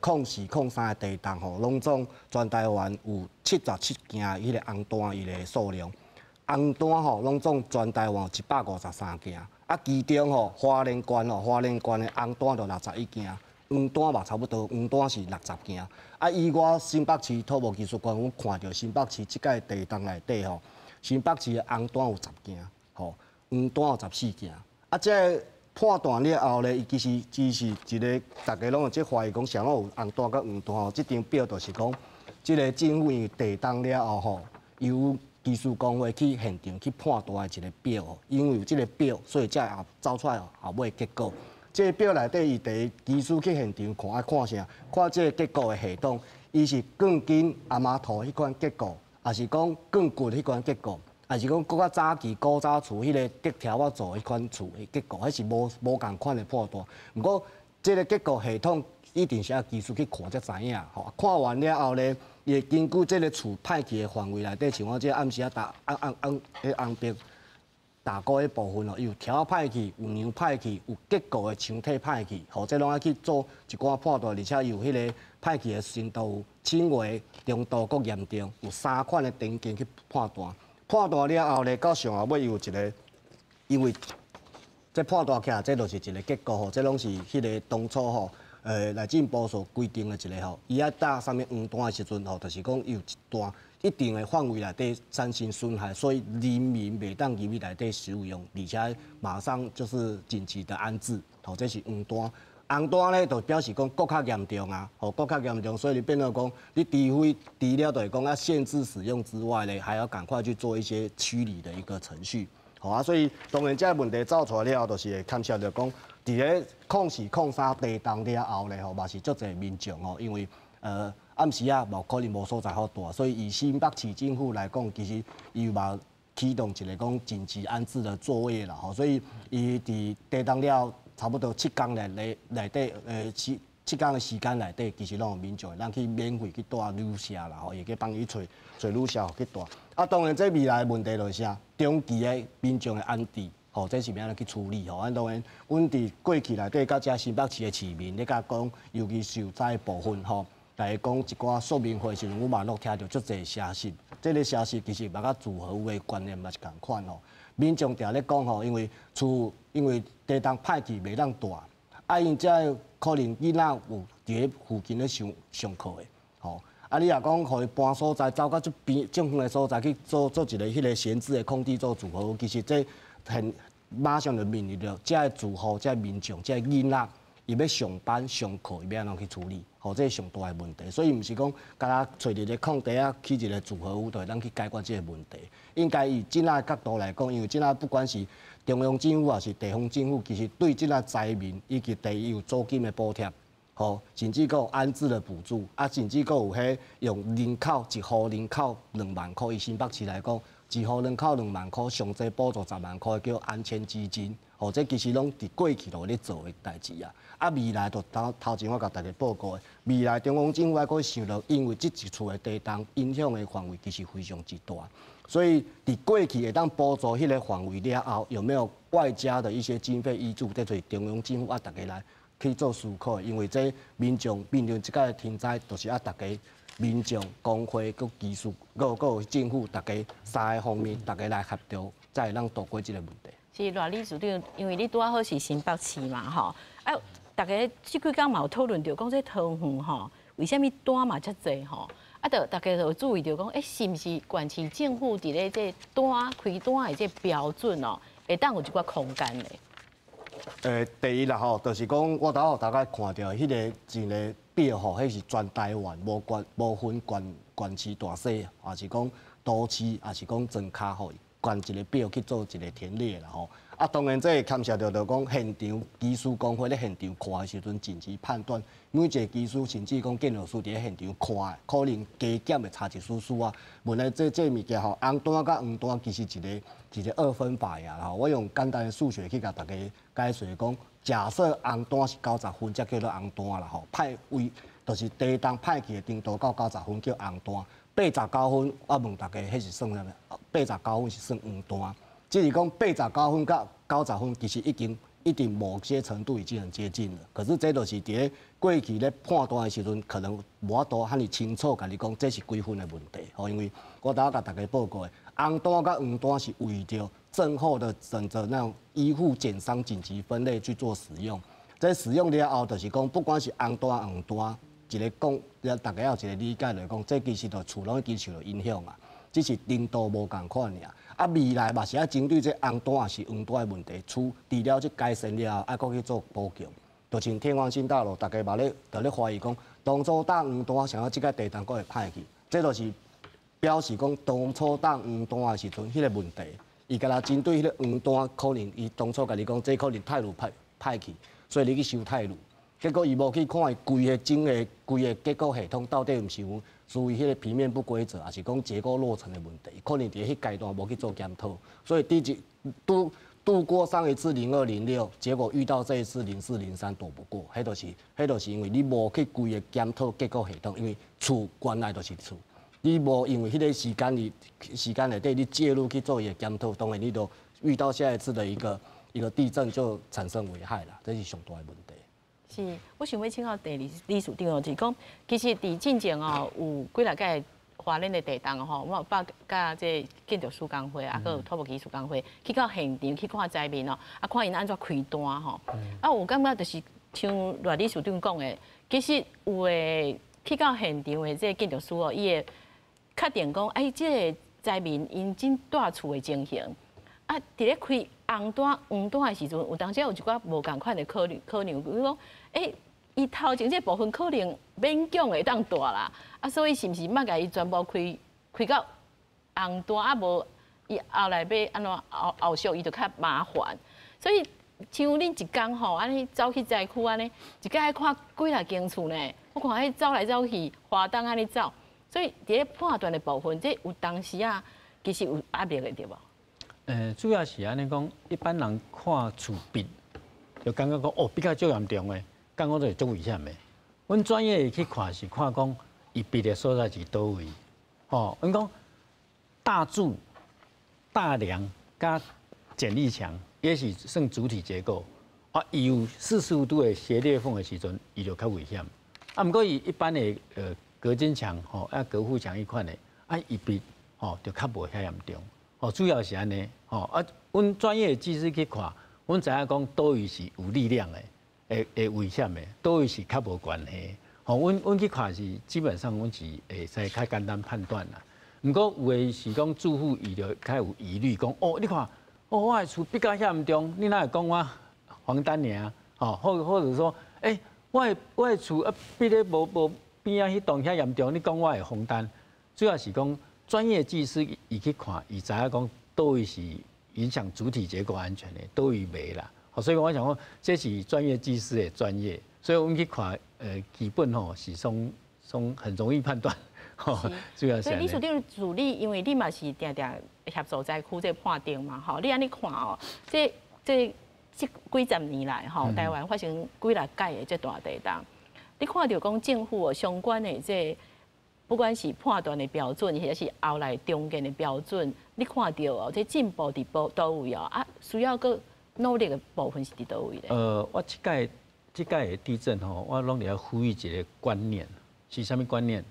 2024-03的地動吼，攏總全台灣有77件彼個紅單伊個數量，紅單吼攏總全台灣有153件，啊，其中吼花蓮縣吼，花蓮縣的紅單就61件，黃單嘛差不多，黃單是60件。啊，以我新北市土木技術官，阮看著新北市這屆地動內底吼，新北市的紅單有10件，吼，黃單有14件。啊，這個判斷了後咧，伊其實只是一個大家攏有這懷疑講，啥物有紅單佮黃單吼？這張表就是講，這個政府因為地動了後吼，由技師公會去現場去判斷的一個表，因為有這個表，所以才會走出來後尾結果。這個表內底，伊第一技師去現場看，愛看啥？看這個結構的系統，伊是鋼筋阿媽土彼款結構，抑是講鋼骨彼款結構，抑是講閣較早期古早厝彼個竹條仔做彼款厝的結構，彼是無仝款的判斷。毋過，這個結構系統一定是愛技師去看才知影。吼，看完了後咧，伊會根據這個厝歹去的範圍內底，像我這暗時仔打紅紅紅彼紅白打鼓彼部分哦，有條仔歹去，有梁歹去，有結構的牆體歹去，吼，這攏愛去做一寡判斷，而且有彼個歹去的程度有輕微、中度、閣嚴重，有三款的等級去判斷。判斷了後咧，到上後尾有一個，因為這判斷起來，這就是一個結構吼，這攏是彼個當初吼，內政部所規定的一個吼，伊愛打啥物黃單的時陣吼，就是講有一段一定的範圍內底產生損害，所以人民袂當入去內底使用，而且馬上就是緊急的安置，吼，這是黃單。紅單咧就表示講閣較嚴重啊，吼，閣較嚴重，所以你變做講，你除非除了就是講要限制使用之外咧，還要趕快去做一些驅離的一個程序，吼啊，所以當然這個問題走出來了後，就是會牽涉著講，佇咧04-03地動了後咧，吼，嘛是足濟民眾吼，因為暗時仔無可能無所在好蹛，所以以新北市政府來講，其實伊嘛啟動一個講緊急安置的作業啦，吼，所以伊佇地動了差不多7工內底，7工的時間內底，其實攏有民眾會當去免費去蹛旅社啦，吼，會去幫伊揣揣旅社去蹛。啊，當然這未來的問題就是啥？長期的民眾的安置，吼，這是欲按怎去處理吼？啊，當然，阮佇過去內底，佮遮新北市的市民咧共講，尤其受災的部分吼，來講一寡說明會時陣，阮嘛攏聽著足濟消息。這個消息其實嘛佮住合屋的觀念嘛是仝款吼。民眾定咧講吼，因為厝因為地動歹去袂當蹛，啊，𪜶遮可能囡仔有佇咧附近咧上上課的，吼，啊，你若講予伊搬所在，走到這邊正遠的所在去做做一個彼個閒置的空地做住合屋，其實這很馬上就面臨著遮的住戶、遮的民眾、遮的囡仔，伊欲上班上課，伊欲按怎去處理？吼，這是上大的問題。所以毋是講，干焦揣一個空地仔起一個住合屋，就會當去解決這個問題。應該以這仔角度來講，因為這仔不管是中央政府抑是地方政府，其實對這仔災民以及第一有租金的補貼，吼，甚至閣有安置的補助，啊，甚至閣有彼用人口一戶人口2萬箍，以新北市來講，一戶人口2萬箍，上濟補助10萬箍，叫安遷基金，吼，吼，這其實攏佇過去就咧做的代誌啊。啊，未來就頭頭前我共大家報告的，未來中央政府還閣想著，因為這一厝的地動影響的範圍其實非常之大，所以佇過去會當補助彼個範圍了後，有沒有外加的一些經費挹注，這就是中央政府愛大家來去做思考的。因為這民眾面對這個天災，就是愛大家民眾、工會、閣技術、閣有政府，大家三個方面，大家來協調，才會當度過這個問題。是賴理事長，因為你拄仔好是新北市嘛，吼，啊，大家這幾工嘛有討論著，講這桃園吼，為啥物單嘛遮濟吼？啊，就大家就注意著講，欸，是毋是縣市政府佇咧這單開單的這標準哦，會當有一寡空間咧？第一啦吼，就是講我頭仔大概看著彼個一個表吼，彼是全台灣無關無分縣縣市大細，抑是講都市，抑是講莊跤吼。按一個表去做一個填列啦吼，啊，當然這會牽涉著就講現場技師工會咧現場看的時陣，緊急判斷每一個技師甚至講建築師佇咧現場看，可能加減會差一絲絲啊。問題這這物件吼，紅單佮黃單其實一個一個二分法呀吼。我用簡單的數學去共大家解釋講，假設紅單是90分，才叫做紅單啦吼。歹位就是地動歹去的程度到九十分叫紅單。89分，我問大家，彼是算啥物？89分是算黃單，只是講89分佮九十分，其實已經一定某些程度已經很接近了。可是這就是佇咧過去咧判斷的時陣，可能無法度遐爾清楚共你講這是幾分的問題。吼，因為我頭仔共大家報告的，紅單佮黃單是為著震後的整個那種醫護檢傷緊急分類去做使用。這使用了後，就是講不管是紅單黃單。一個講，大家有一個理解來講，這其實就厝攏已經受著影響啊，只是程度無仝款爾。啊，未來嘛是愛針對這紅單抑是黃單的問題，厝除了這改善了後，愛閣去做補強。就像天王星大樓，大家嘛咧，就咧懷疑講，當初打黃單，啥物這個地動閣會歹去？這就是表示講，當初打黃單的時陣，彼個問題，伊敢若針對彼個黃單，可能伊當初共你講，這可能太魯歹歹去，所以你去修太魯。結果伊無去看伊規个整個規个結構系統到底毋是有屬於彼個平面不規則，抑是講結構落成的問題，可能佇彼階段無去做檢討，所以第一度度過上一次0206，結果遇到這一次0403躲不過，彼就是彼就是因為你無去規个檢討結構系統，因為厝原來就是厝，你無因為彼個時間裡時間內底你介入去做伊个檢討，當然你就遇到下一次的一個一個地震就產生危害啦，這是上大的問題。是，我想欲請教鄭理理事長哦，就是講，其實佇進前哦，有幾若擺花蓮的地動吼，我有捌佮這個建築師工會啊，閣有土木技師工會去到現場去看災民哦，啊，看𪜶按怎開單吼，啊，有感覺就是像賴理事長講的，其實有的去到現場的這個建築師哦，伊會確定講，哎，這個災民𪜶真蹛厝的情形，啊，佇咧開紅單、黃單的時陣，有當時有一寡無仝款的考慮，可能比如講，欸，伊頭前這部分可能勉強會當蹛啦，啊，所以是毋是莫共伊全部開開到紅單，啊無伊後來欲按怎後後續伊就較麻煩，所以像恁一工吼，按呢走去災區按呢，一工愛看幾若間厝呢，我看彼走來走去，華東按呢走，所以佇咧判斷的部分，這有當時啊，其實有壓力的對無？主要是按呢講，一般人看厝壁，就感覺講哦，比較足嚴重的，感覺就是足危險的。阮專業去看是看講，伊壁的所在是佗位，吼，阮講大柱、大梁佮剪力牆，也是算主體結構，啊，伊有45度的斜裂縫的時陣，伊就較危險。啊，毋過伊一般的隔間牆，吼，啊隔護牆彼款的，啊伊壁吼就較無遐嚴重。哦，主要是按呢，吼啊，阮專業的技師去看，阮知影講佗位是有力量的，會會危險的，佗位是較無關係。吼，阮阮去看是基本上阮是會使較簡單判斷啦。毋過有的是講住戶伊就較有疑慮，講哦，你看，哦，我的厝壁甲遐嚴重，你哪會講我黃單爾？吼，或或者說，欸，我的我的厝啊壁咧無無邊仔彼棟遐嚴重，你講我會紅單？主要是講。專業技師伊去看，伊知影講佗位是影響主體結構安全的，佗位袂啦。所以我想講，這是專業技師的專業，所以阮去看，基本吼是算算很容易判斷。主要是。所以理事長助理，因為你嘛是定定協助災區這判定嘛，吼，你按呢看哦，這這這幾十年來吼，台灣發生幾若擺的這大地動，你看著講政府哦相關的這不管是判斷的標準，或者是後來重建的標準，你看著哦，這進步佇佗位哦，啊，需要閣努力的部分是佇佗位咧？我這擺的地震吼，我攏佇遐呼籲一個觀念，是啥物觀念？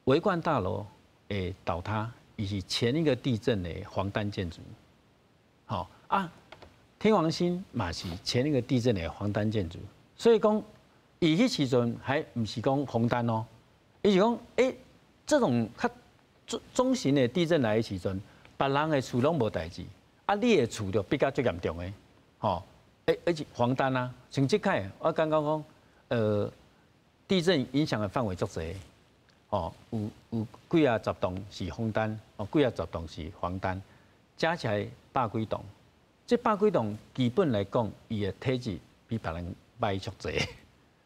維冠大樓的倒塌，伊是前一個地震的防彈建築，吼啊，天王星嘛是前一個地震的防彈建築，所以講，伊彼時陣還毋是講紅單哦，伊是講，這種較中型的地震來的時陣，別人的厝攏無代誌，啊，你的厝就比較足嚴重的，吼，而且黃單啊，像這擺，我剛剛講，地震影響的範圍足濟。哦，有幾仔十棟是紅單，哦，幾仔十棟是黃單，加起來百幾棟。這百幾棟基本來講，伊的體質比別人歹足濟，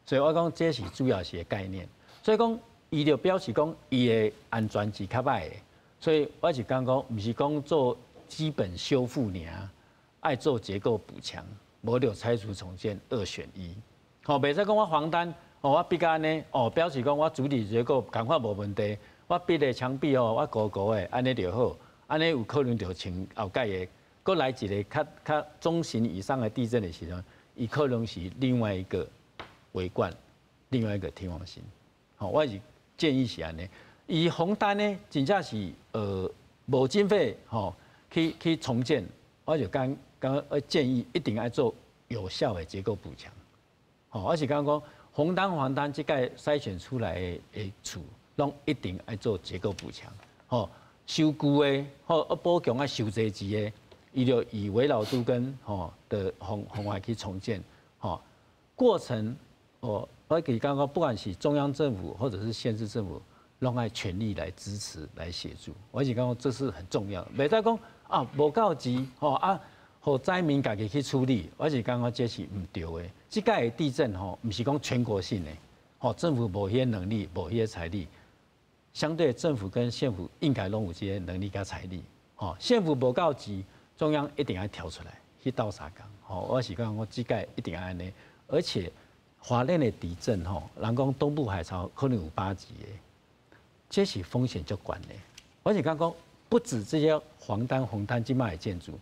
所以我講這是主要是個概念。所以講，伊就表示講，伊的安全是較歹的。所以我是感覺，毋是講做基本修復爾，愛做結構補強，無就拆除重建二選一。吼，袂使講我黃單。哦，我逼甲按呢，哦，表示講我主體結構仝款無問題，我逼的牆壁哦，我高高的，按呢就好，按呢有可能就像後蓋的，閣來一個較中型以上的地震的時陣，伊可能是另外一個維冠，另外一個天王星。吼，我是建議是按呢，伊紅單呢，真正是無經費吼去重建，我就剛剛建議一定愛做有效的結構補強。吼，我是感覺講。紅單、黃單，這個篩選出來的厝，攏一定愛做結構補強。吼，修舊的，吼，補強愛收濟錢的，伊就以危老都更吼的方法去重建。吼，過程，哦，我其實感覺，不管是中央政府或者是縣市政府，攏愛全力來支持、來協助。我是感覺這是很重要的。袂使講啊，無夠錢，吼啊。予災民家己去處理，我是感覺這是毋對的。這擺的地震吼，毋是講全國性的，吼，政府無彼個能力，無彼個財力。相對政府跟縣府應該攏有這個能力佮財力，吼，縣府無夠錢，中央一定愛跳出來去鬥相共。吼，我是講我這擺一定愛按呢。而且花蓮的地震吼，人講東部海槽可能有8級的，這是風險足懸的。我是感覺不止這些黃單、紅單這擺的建築。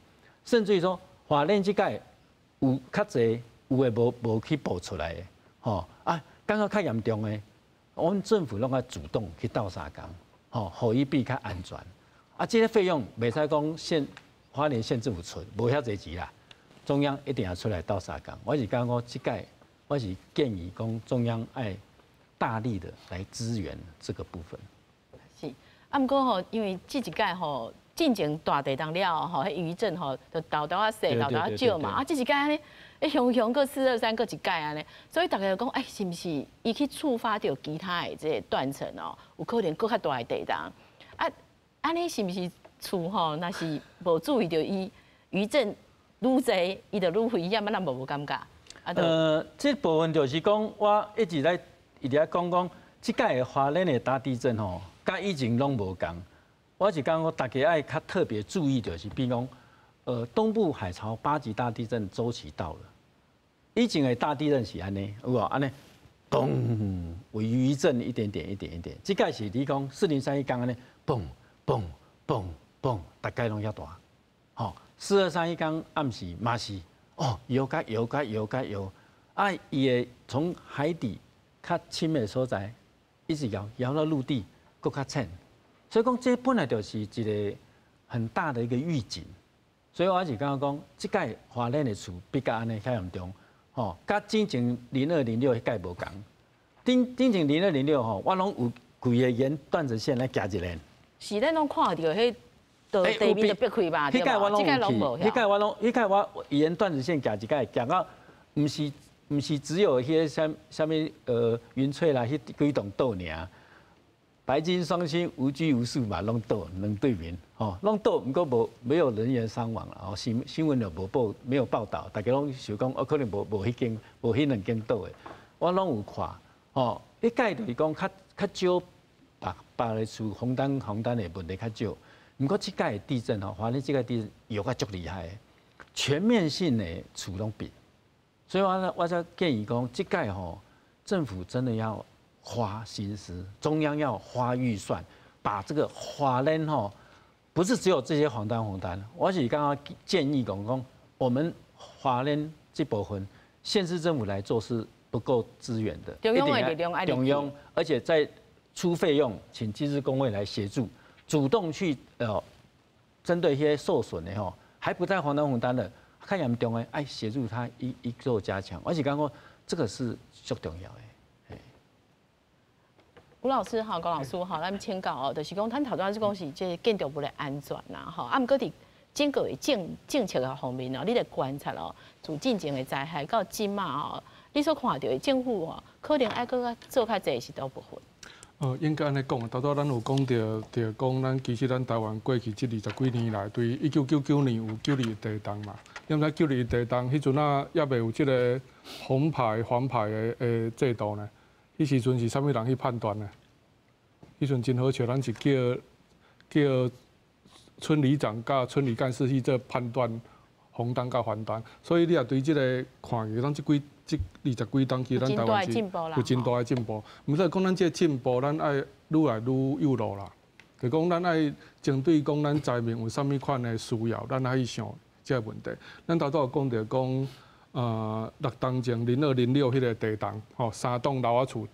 甚至於說，花蓮這擺有較濟有的無去報出來的，吼啊，感覺較嚴重的，阮政府攏愛主動去鬥相共，吼，予伊變較安全。啊，這個費用袂使講縣花蓮縣政府出，無遐濟錢啦，中央一定要出來鬥相共。我是感覺這擺，我是建議講中央愛大力的來支援這個部分。是，啊，毋過吼，因為這一擺吼。進前大地動了吼，彼餘震吼，就沓沓仔細，沓沓仔少嘛。啊，這一擺按呢，雄雄閣423閣一擺按呢，所以大家就講，欸，是毋是伊去觸發著其他的這個斷層哦？有可能閣較大的地動。啊，按呢是毋是厝吼，若是無注意著伊餘震愈濟，伊就愈危險，啊，咱無感覺。這部分就是講，我一直咧一直咧講講，這擺的花蓮的大地震吼，佮以前攏無仝。我是感覺大家愛較特別注意，就是比如講，東部海槽8級大地震週期到了。以前的大地震是按呢，有無按呢？嘣，有餘震一點點、一點一點。這擺是你講4031工按呢，嘣嘣嘣嘣，逐擺攏遐大。吼，4231工暗時嘛是，哦，搖甲搖甲搖甲搖，啊，伊會從海底較深的所在，一直搖搖到陸地，閣較淺。所以講，這本來就是一個很大的一個預警。所以我是感覺講，這擺花蓮的厝比較按呢較嚴重，吼，佮之前0206彼擺無仝。頂前0206吼，我攏有規个沿斷層線來行一輪。是咱攏看著彼地面就煏開吧？彼擺我攏有去，彼擺我攏，彼擺我沿斷層線行一擺，行到毋是只有彼個啥物雲翠啦，彼幾棟倒爾。白金雙星無拘無束嘛，攏倒兩對面，吼，攏倒，毋過無沒有人員傷亡啦，哦，新聞就無報，沒有報導，大家攏想講，哦，可能無彼間，無彼兩間倒的，我攏有看，吼，彼擺就是講較較少別別个厝紅單紅單的問題較少，毋過這擺的地震吼，花蓮這擺地震搖甲足厲害的，全面性的厝攏變。所以我才建議講，這屆吼政府真的要花心思，中央要花預算，把這個花蓮吼，不是只有這些黃單紅單。我是剛剛建議講講，我們花蓮這部分，縣市政府來做是不夠資源的，中央的力量，中央，而且在出費用，請機制工會來協助，主動去針對一些受損的吼，還不在黃單紅單的，較嚴重的，愛協助他一做加強。而且剛剛這個是足重要的。吳老師哈，高老師哈，咱請教哦，就是講，咱頭拄仔講是這建築物的安全啦，吼，啊，毋過佇整個的政策的方面哦，你來觀察哦，自進前的災害到這馬哦，你所看著的政府哦，可能愛閣較做較濟是佗部分？應該按呢講，頭拄咱有講著，著講咱其實咱台灣過去這20幾年來，對1999年有9·21地動嘛，你毋知9·21地動，彼陣啊猶未有這個紅牌黃牌的制度呢？彼時陣是啥物人去判斷呢？彼陣真好笑，咱是叫村里長佮村里幹事去做判斷紅單佮黃單，所以你也對這個看起，咱這幾這20幾冬，其實咱台灣是有真大的進步。毋是講咱這個進步，咱愛愈來愈有路啦。就講咱愛針對講咱災民有啥物款的需要，咱愛去想這個問題。咱頭拄有講著講，6冬前0206彼個地動，吼，三棟樓仔厝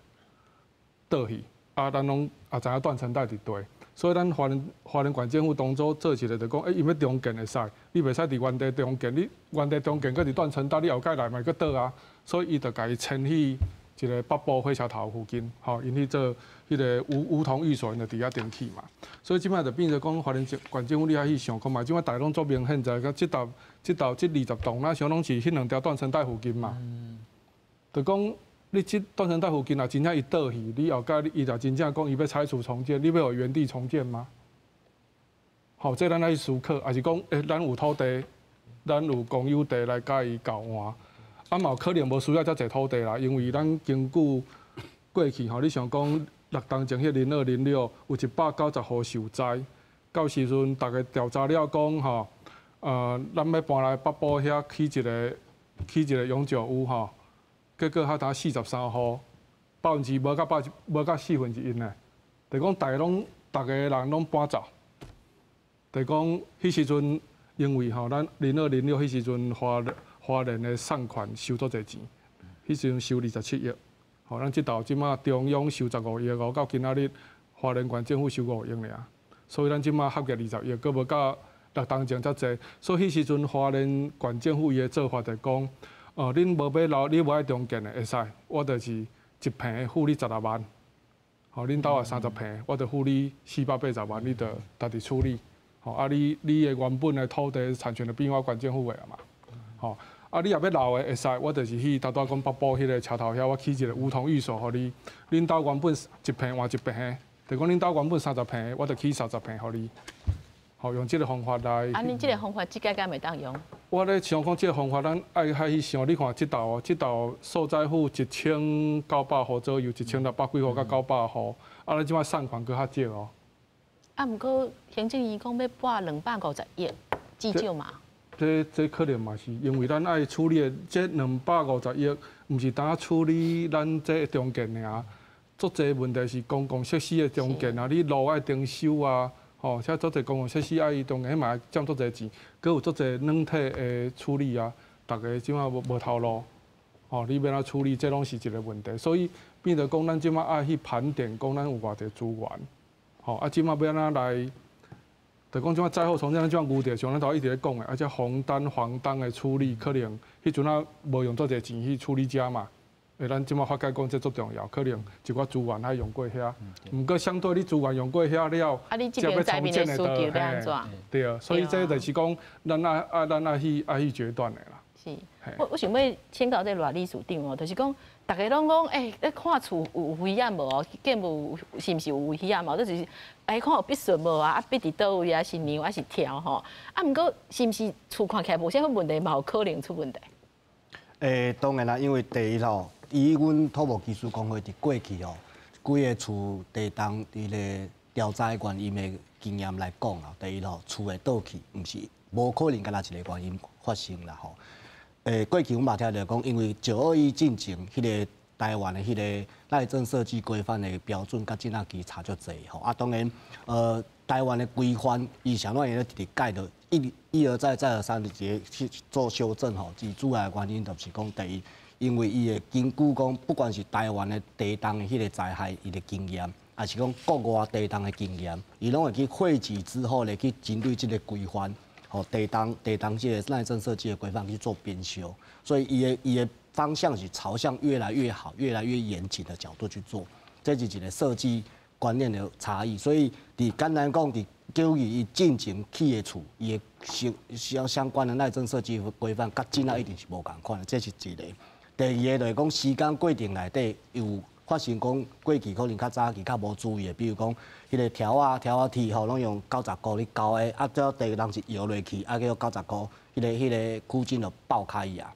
倒去，啊，咱攏也知影斷層帶佇地，所以咱花蓮縣政府當初做一個就講，欸，伊欲重建會使，你袂使佇原地重建，你原地重建閣佇斷層帶，你後蓋來嘛閣倒啊，所以伊就共伊遷去一個北部火車頭附近，吼，𪜶去做彼個梧桐寓所，𪜶就佇遐重起嘛。所以這擺就變做講，花蓮縣政府你愛去想看覓，這擺大家攏足明顯，在這棟這棟這20棟，咱想攏是彼兩條斷層帶附近嘛。就講你這斷層帶附近若真正伊倒去，你後蓋伊若真正講伊欲拆除重建，你欲予原地重建嗎？吼，這咱愛去思考，抑是講，欸，咱有土地，咱有公有地來共伊交換，啊嘛有可能無需要遮濟土地啦，因為咱根據過去吼，你想講6冬前彼0206有190戶受災，到時陣逐家調查了講吼，咱欲搬來北部遐起一個永久屋吼，結果才焦43戶，百分之無到百無到1/4呢，就講逐家攏逐家人攏搬走，就講彼時陣因為吼咱0206彼時陣花蓮的善款收足濟錢，彼時陣收27億，吼咱這頭這馬中央收15億，到今仔日花蓮縣政府收5億爾，所以咱這馬合計20億，閣無到6冬前遮濟，所以彼時陣花蓮縣政府伊的做法就講，哦，恁無欲留，你無愛重建的會使，我就是一坪付你16萬，吼，恁兜也30坪，我就付你480萬，你就家己處理，吼，啊你你的原本的土地產權就變我縣政府的啊嘛，吼，啊你若欲留的會使，我就是去頭拄仔講北部彼個車頭遐，我起一個梧桐寓所予你，恁兜原本一坪換一坪，就講恁兜原本三十坪，我就起30坪予你。吼，用這個方法來。啊，恁這個方法這屆敢會當用？我咧想講，這個方法咱愛較去想。你看這棟，這棟受災戶1900戶左右，1600幾戶佮900戶，啊，咱這擺善款閣較少哦。啊，毋過行政院講欲撥250億，至少嘛。這可能嘛是因為咱愛處理的這250億，毋是單處理咱這重建爾，足濟問題是公共設施的重建啊，你路愛重修啊。吼，遮足濟公共設施愛重建，彼嘛佔足濟錢，閣有足濟軟體的處理啊，逐家這馬無頭路，吼，你欲按怎處理，這攏是一個問題。所以變做講，咱這馬愛去盤點，講咱有偌濟資源，吼，啊，這馬欲按怎來？就講這馬災後重建，咱這馬牛著像咱頭一直咧講的，啊，這紅單黃單的處理，可能彼陣仔無用足濟錢去處理遮嘛。欸，咱這馬發覺講這足重要，可能一寡資源愛用過遐。毋過相對你資源用過遐了，啊，你這邊災民的需求欲按怎？對啊，所以這就是講，咱愛去決斷的啦。是，我想欲請教這賴理事長哦，就是講，逐家攏講，欸，咧看厝有危險無哦？建物是毋是有危險無？就是欸，看有必損無啊？啊，必佇佗位啊？是娘還是跳吼？啊，毋過是毋是厝看起來無啥物問題，嘛有可能出問題？欸，當然啦，因為第一吼，以阮土木技師公會佇過去吼，幾个厝地動佇咧調查員𪜶的經驗來講啊，第一吼，厝會倒去，毋是無可能干焦一个原因發生啦吼。過去阮嘛聽著講，因為9·21進前，彼个台灣的彼个耐震設計規範的標準，佮這若其實差足濟吼。啊，當然，台灣的規範，伊啥物會一直改著一而再再而三的去做修正吼。最主要的原因就是講，第一，因為伊會根據講，不管是台灣的地動的彼个災害，伊的經驗，抑是講國外地動的經驗，伊攏會去匯集之後咧，去針對這個規範。吼，地動這个耐震設計的規範去做編修，所以伊的方向是朝向越來越好、越來越嚴謹的角度去做，這是一個設計觀念的差異。所以，佇簡單講，佇九二一進前起的厝，伊的相關的耐震設計規範，佮這若一定是無仝款的，這是一個。第二个就是講時間過程內底有發生講過去可能較早期較無注意的，比如講彼个柱仔鐵吼，攏用90度咧勾的，啊，這地動一搖落去，啊，叫90度，彼个箍筋就爆開去啊！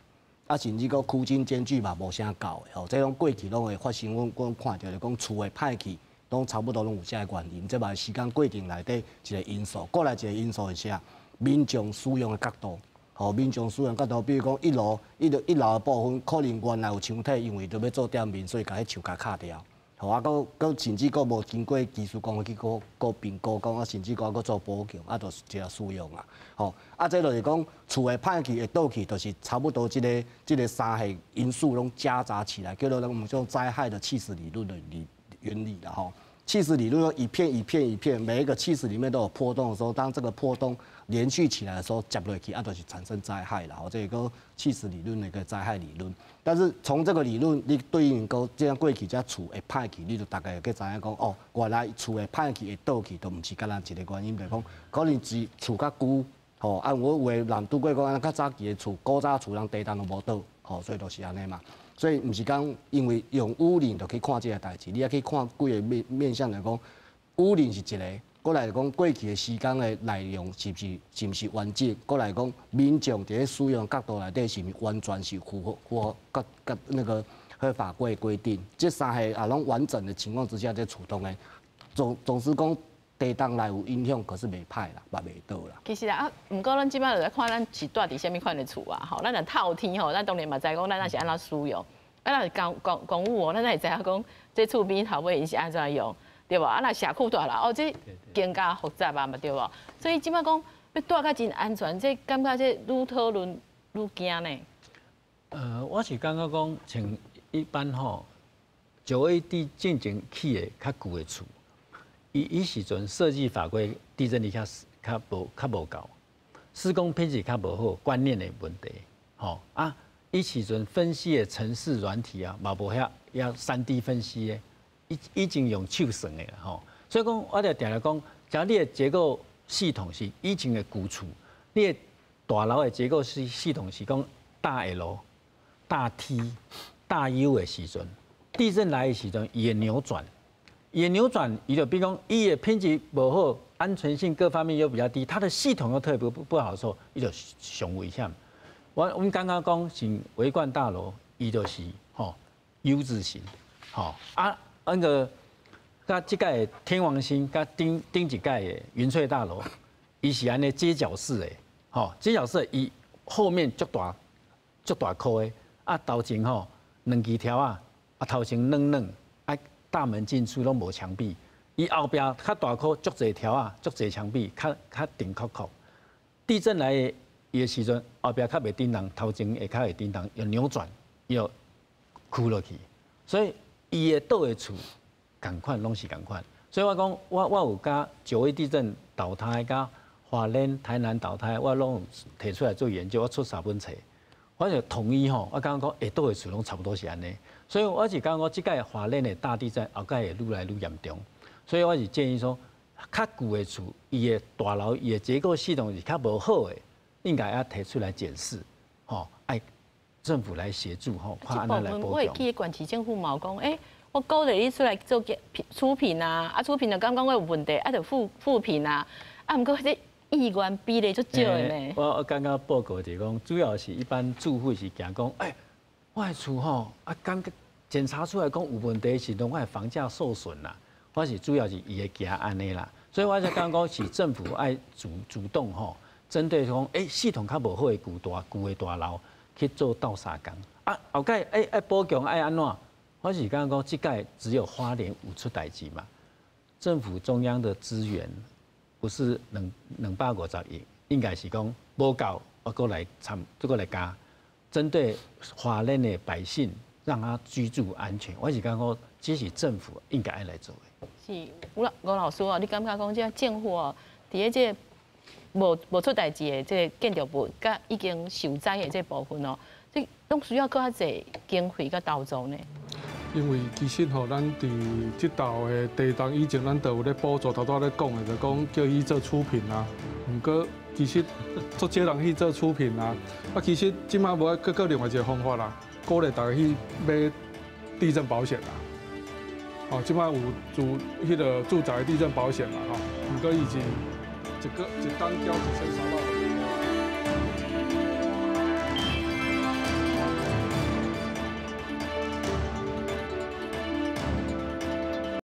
啊，甚至閣箍筋間距嘛無啥夠的吼，這種過去攏會發生，阮看著就講厝會歹去，攏差不多攏有這个原因，這嘛是時間過程內底一個因素。過來一個因素是啥？民眾使用的角度。吼，民眾使用角度，比如講一樓一樓的部分，可能原來有牆體，因為著欲做店面，所以共彼牆共敲掉。吼，啊，閣閣甚至閣無經過技術工去閣閣評估，講啊，甚至閣閣做補強，啊，就是一個使用啊。吼，啊，這就是講厝會歹去會倒去，就是差不多這個三項因素攏夾雜起來，叫做咱們講災害的起司理論的原理啦吼。起司理論一片一片一片，每一個起司裡面都有破洞的時候，當這個破洞連續起來的時候，接落去啊，就是產生災害啦。吼，這個起司理論的一個災害理論。但是從這個理論，你對應講這樣過去這厝會歹去，你就大概會知影講哦，原來厝會歹去會倒去，都毋是干焦一個原因，就是講可能是厝較舊，吼啊，我有的人拄過講，較早期的厝，古早厝人地動都無倒，吼，所以就是按呢嘛。所以毋是講因為用屋齡就去看這个代誌，你愛去看幾个面向來講，屋齡是一个，過來講過去的時間的內容是毋是完整，過來講民眾佇咧使用角度內底是毋是完全是符合佮那個和法規規定，這三項啊攏完整的情況之下，這厝當然總是講地動來有影響，可是袂歹啦，嘛袂倒啦。其實啊，毋過咱這擺就來看咱是住佇啥物款的厝啊？吼，咱若透天吼，咱當然嘛知講咱若是按怎使用。啊，若是公寓哦，咱會知影講這厝邊頭尾𪜶是按怎用，對無？啊，若社區大樓哦，這更加複雜啊嘛，對無？所以這擺講欲住較真安全，這感覺這愈討論愈驚呢。我是感覺講，像一般吼，9·21進前起的較舊的厝，伊時陣設計法規地震力較無夠，施工品質較無好，觀念的問題，吼啊，伊時陣分析的程式軟體啊，嘛無遐遐3D 分析的，已經用手算的吼，所以講我就定定講，假如你的結構系統是以前的舊厝，你的大樓的結構系統是講大 L、大 T、大 U 的時陣，地震來的時陣，伊會扭轉。伊會扭轉，伊就比如講，伊的品質無好，安全性各方面又比較低，它的系統又特別不好的時候，伊就上危險。阮剛剛講是維冠大樓，伊就是吼 U 字型，吼啊那個，佮這屆天王星，佮頂頂一屆的雲翠大樓，伊是按呢街角式的，吼街角式，伊後面足大足大箍的，啊頭前吼兩支柱仔，啊頭前軟軟。大門進出攏無牆壁，伊後壁較大箍，足濟柱仔，足濟牆壁，較頂確確。地震來的伊的時陣，後壁較袂振動，頭前會較會振動，又扭轉，又屈落去。所以伊的倒的厝仝款攏是仝款。所以我講，我有佮9·1地震倒塌的，佮花蓮、台南倒塌，我攏有提出來做研究，我出三本冊。我就統一吼，我感覺講會倒的厝攏差不多是按呢。所以我是感覺這屆花蓮的大地震後蓋會愈來愈嚴重，所以我是建議說，較舊的厝，伊的大樓，伊的結構系統是較無好的，應該要提出來檢視，吼，愛政府來協助，吼，看按怎來補強。我會記得縣市政府嘛有講，我鼓勵你出來做初評啊，啊初評就感覺我有問題，啊就復評啊，啊毋過這意願比例足少的呢。我剛剛報告就是講，主要是一般住戶是驚講，我的厝吼，啊，剛檢查出來講有問題時陣，我的房價受損啦。我是主要是伊會驚按呢啦，所以我才感覺講是政府愛主動吼，针对讲，系统较无好的旧的大楼去做斗相共。啊，后盖爱补强爱按怎？我是感觉讲，这届只有花莲有出代志嘛。政府中央的资源不是250亿，应该是讲无够，我阁来参，阁来加，针对花莲的百姓，让他居住安全。我是感觉这是政府应该爱来做的。是吴老师哦，你感觉讲这政府哦，伫咧这无出代志的这个建筑物，佮已经受灾的这部分哦，这拢需要阁较济经费佮投入呢？因为其实吼，咱伫这道的地动以前，咱都有咧补助，头拄仔咧讲的，就讲叫伊做初评啊。毋过其实足少人去做初评啊。啊，其实这马无阁另外一个方法啦，鼓励大家去买地震保险啦。哦，这马有住彼个住宅地震保险嘛吼。毋过伊是一个一单交1300。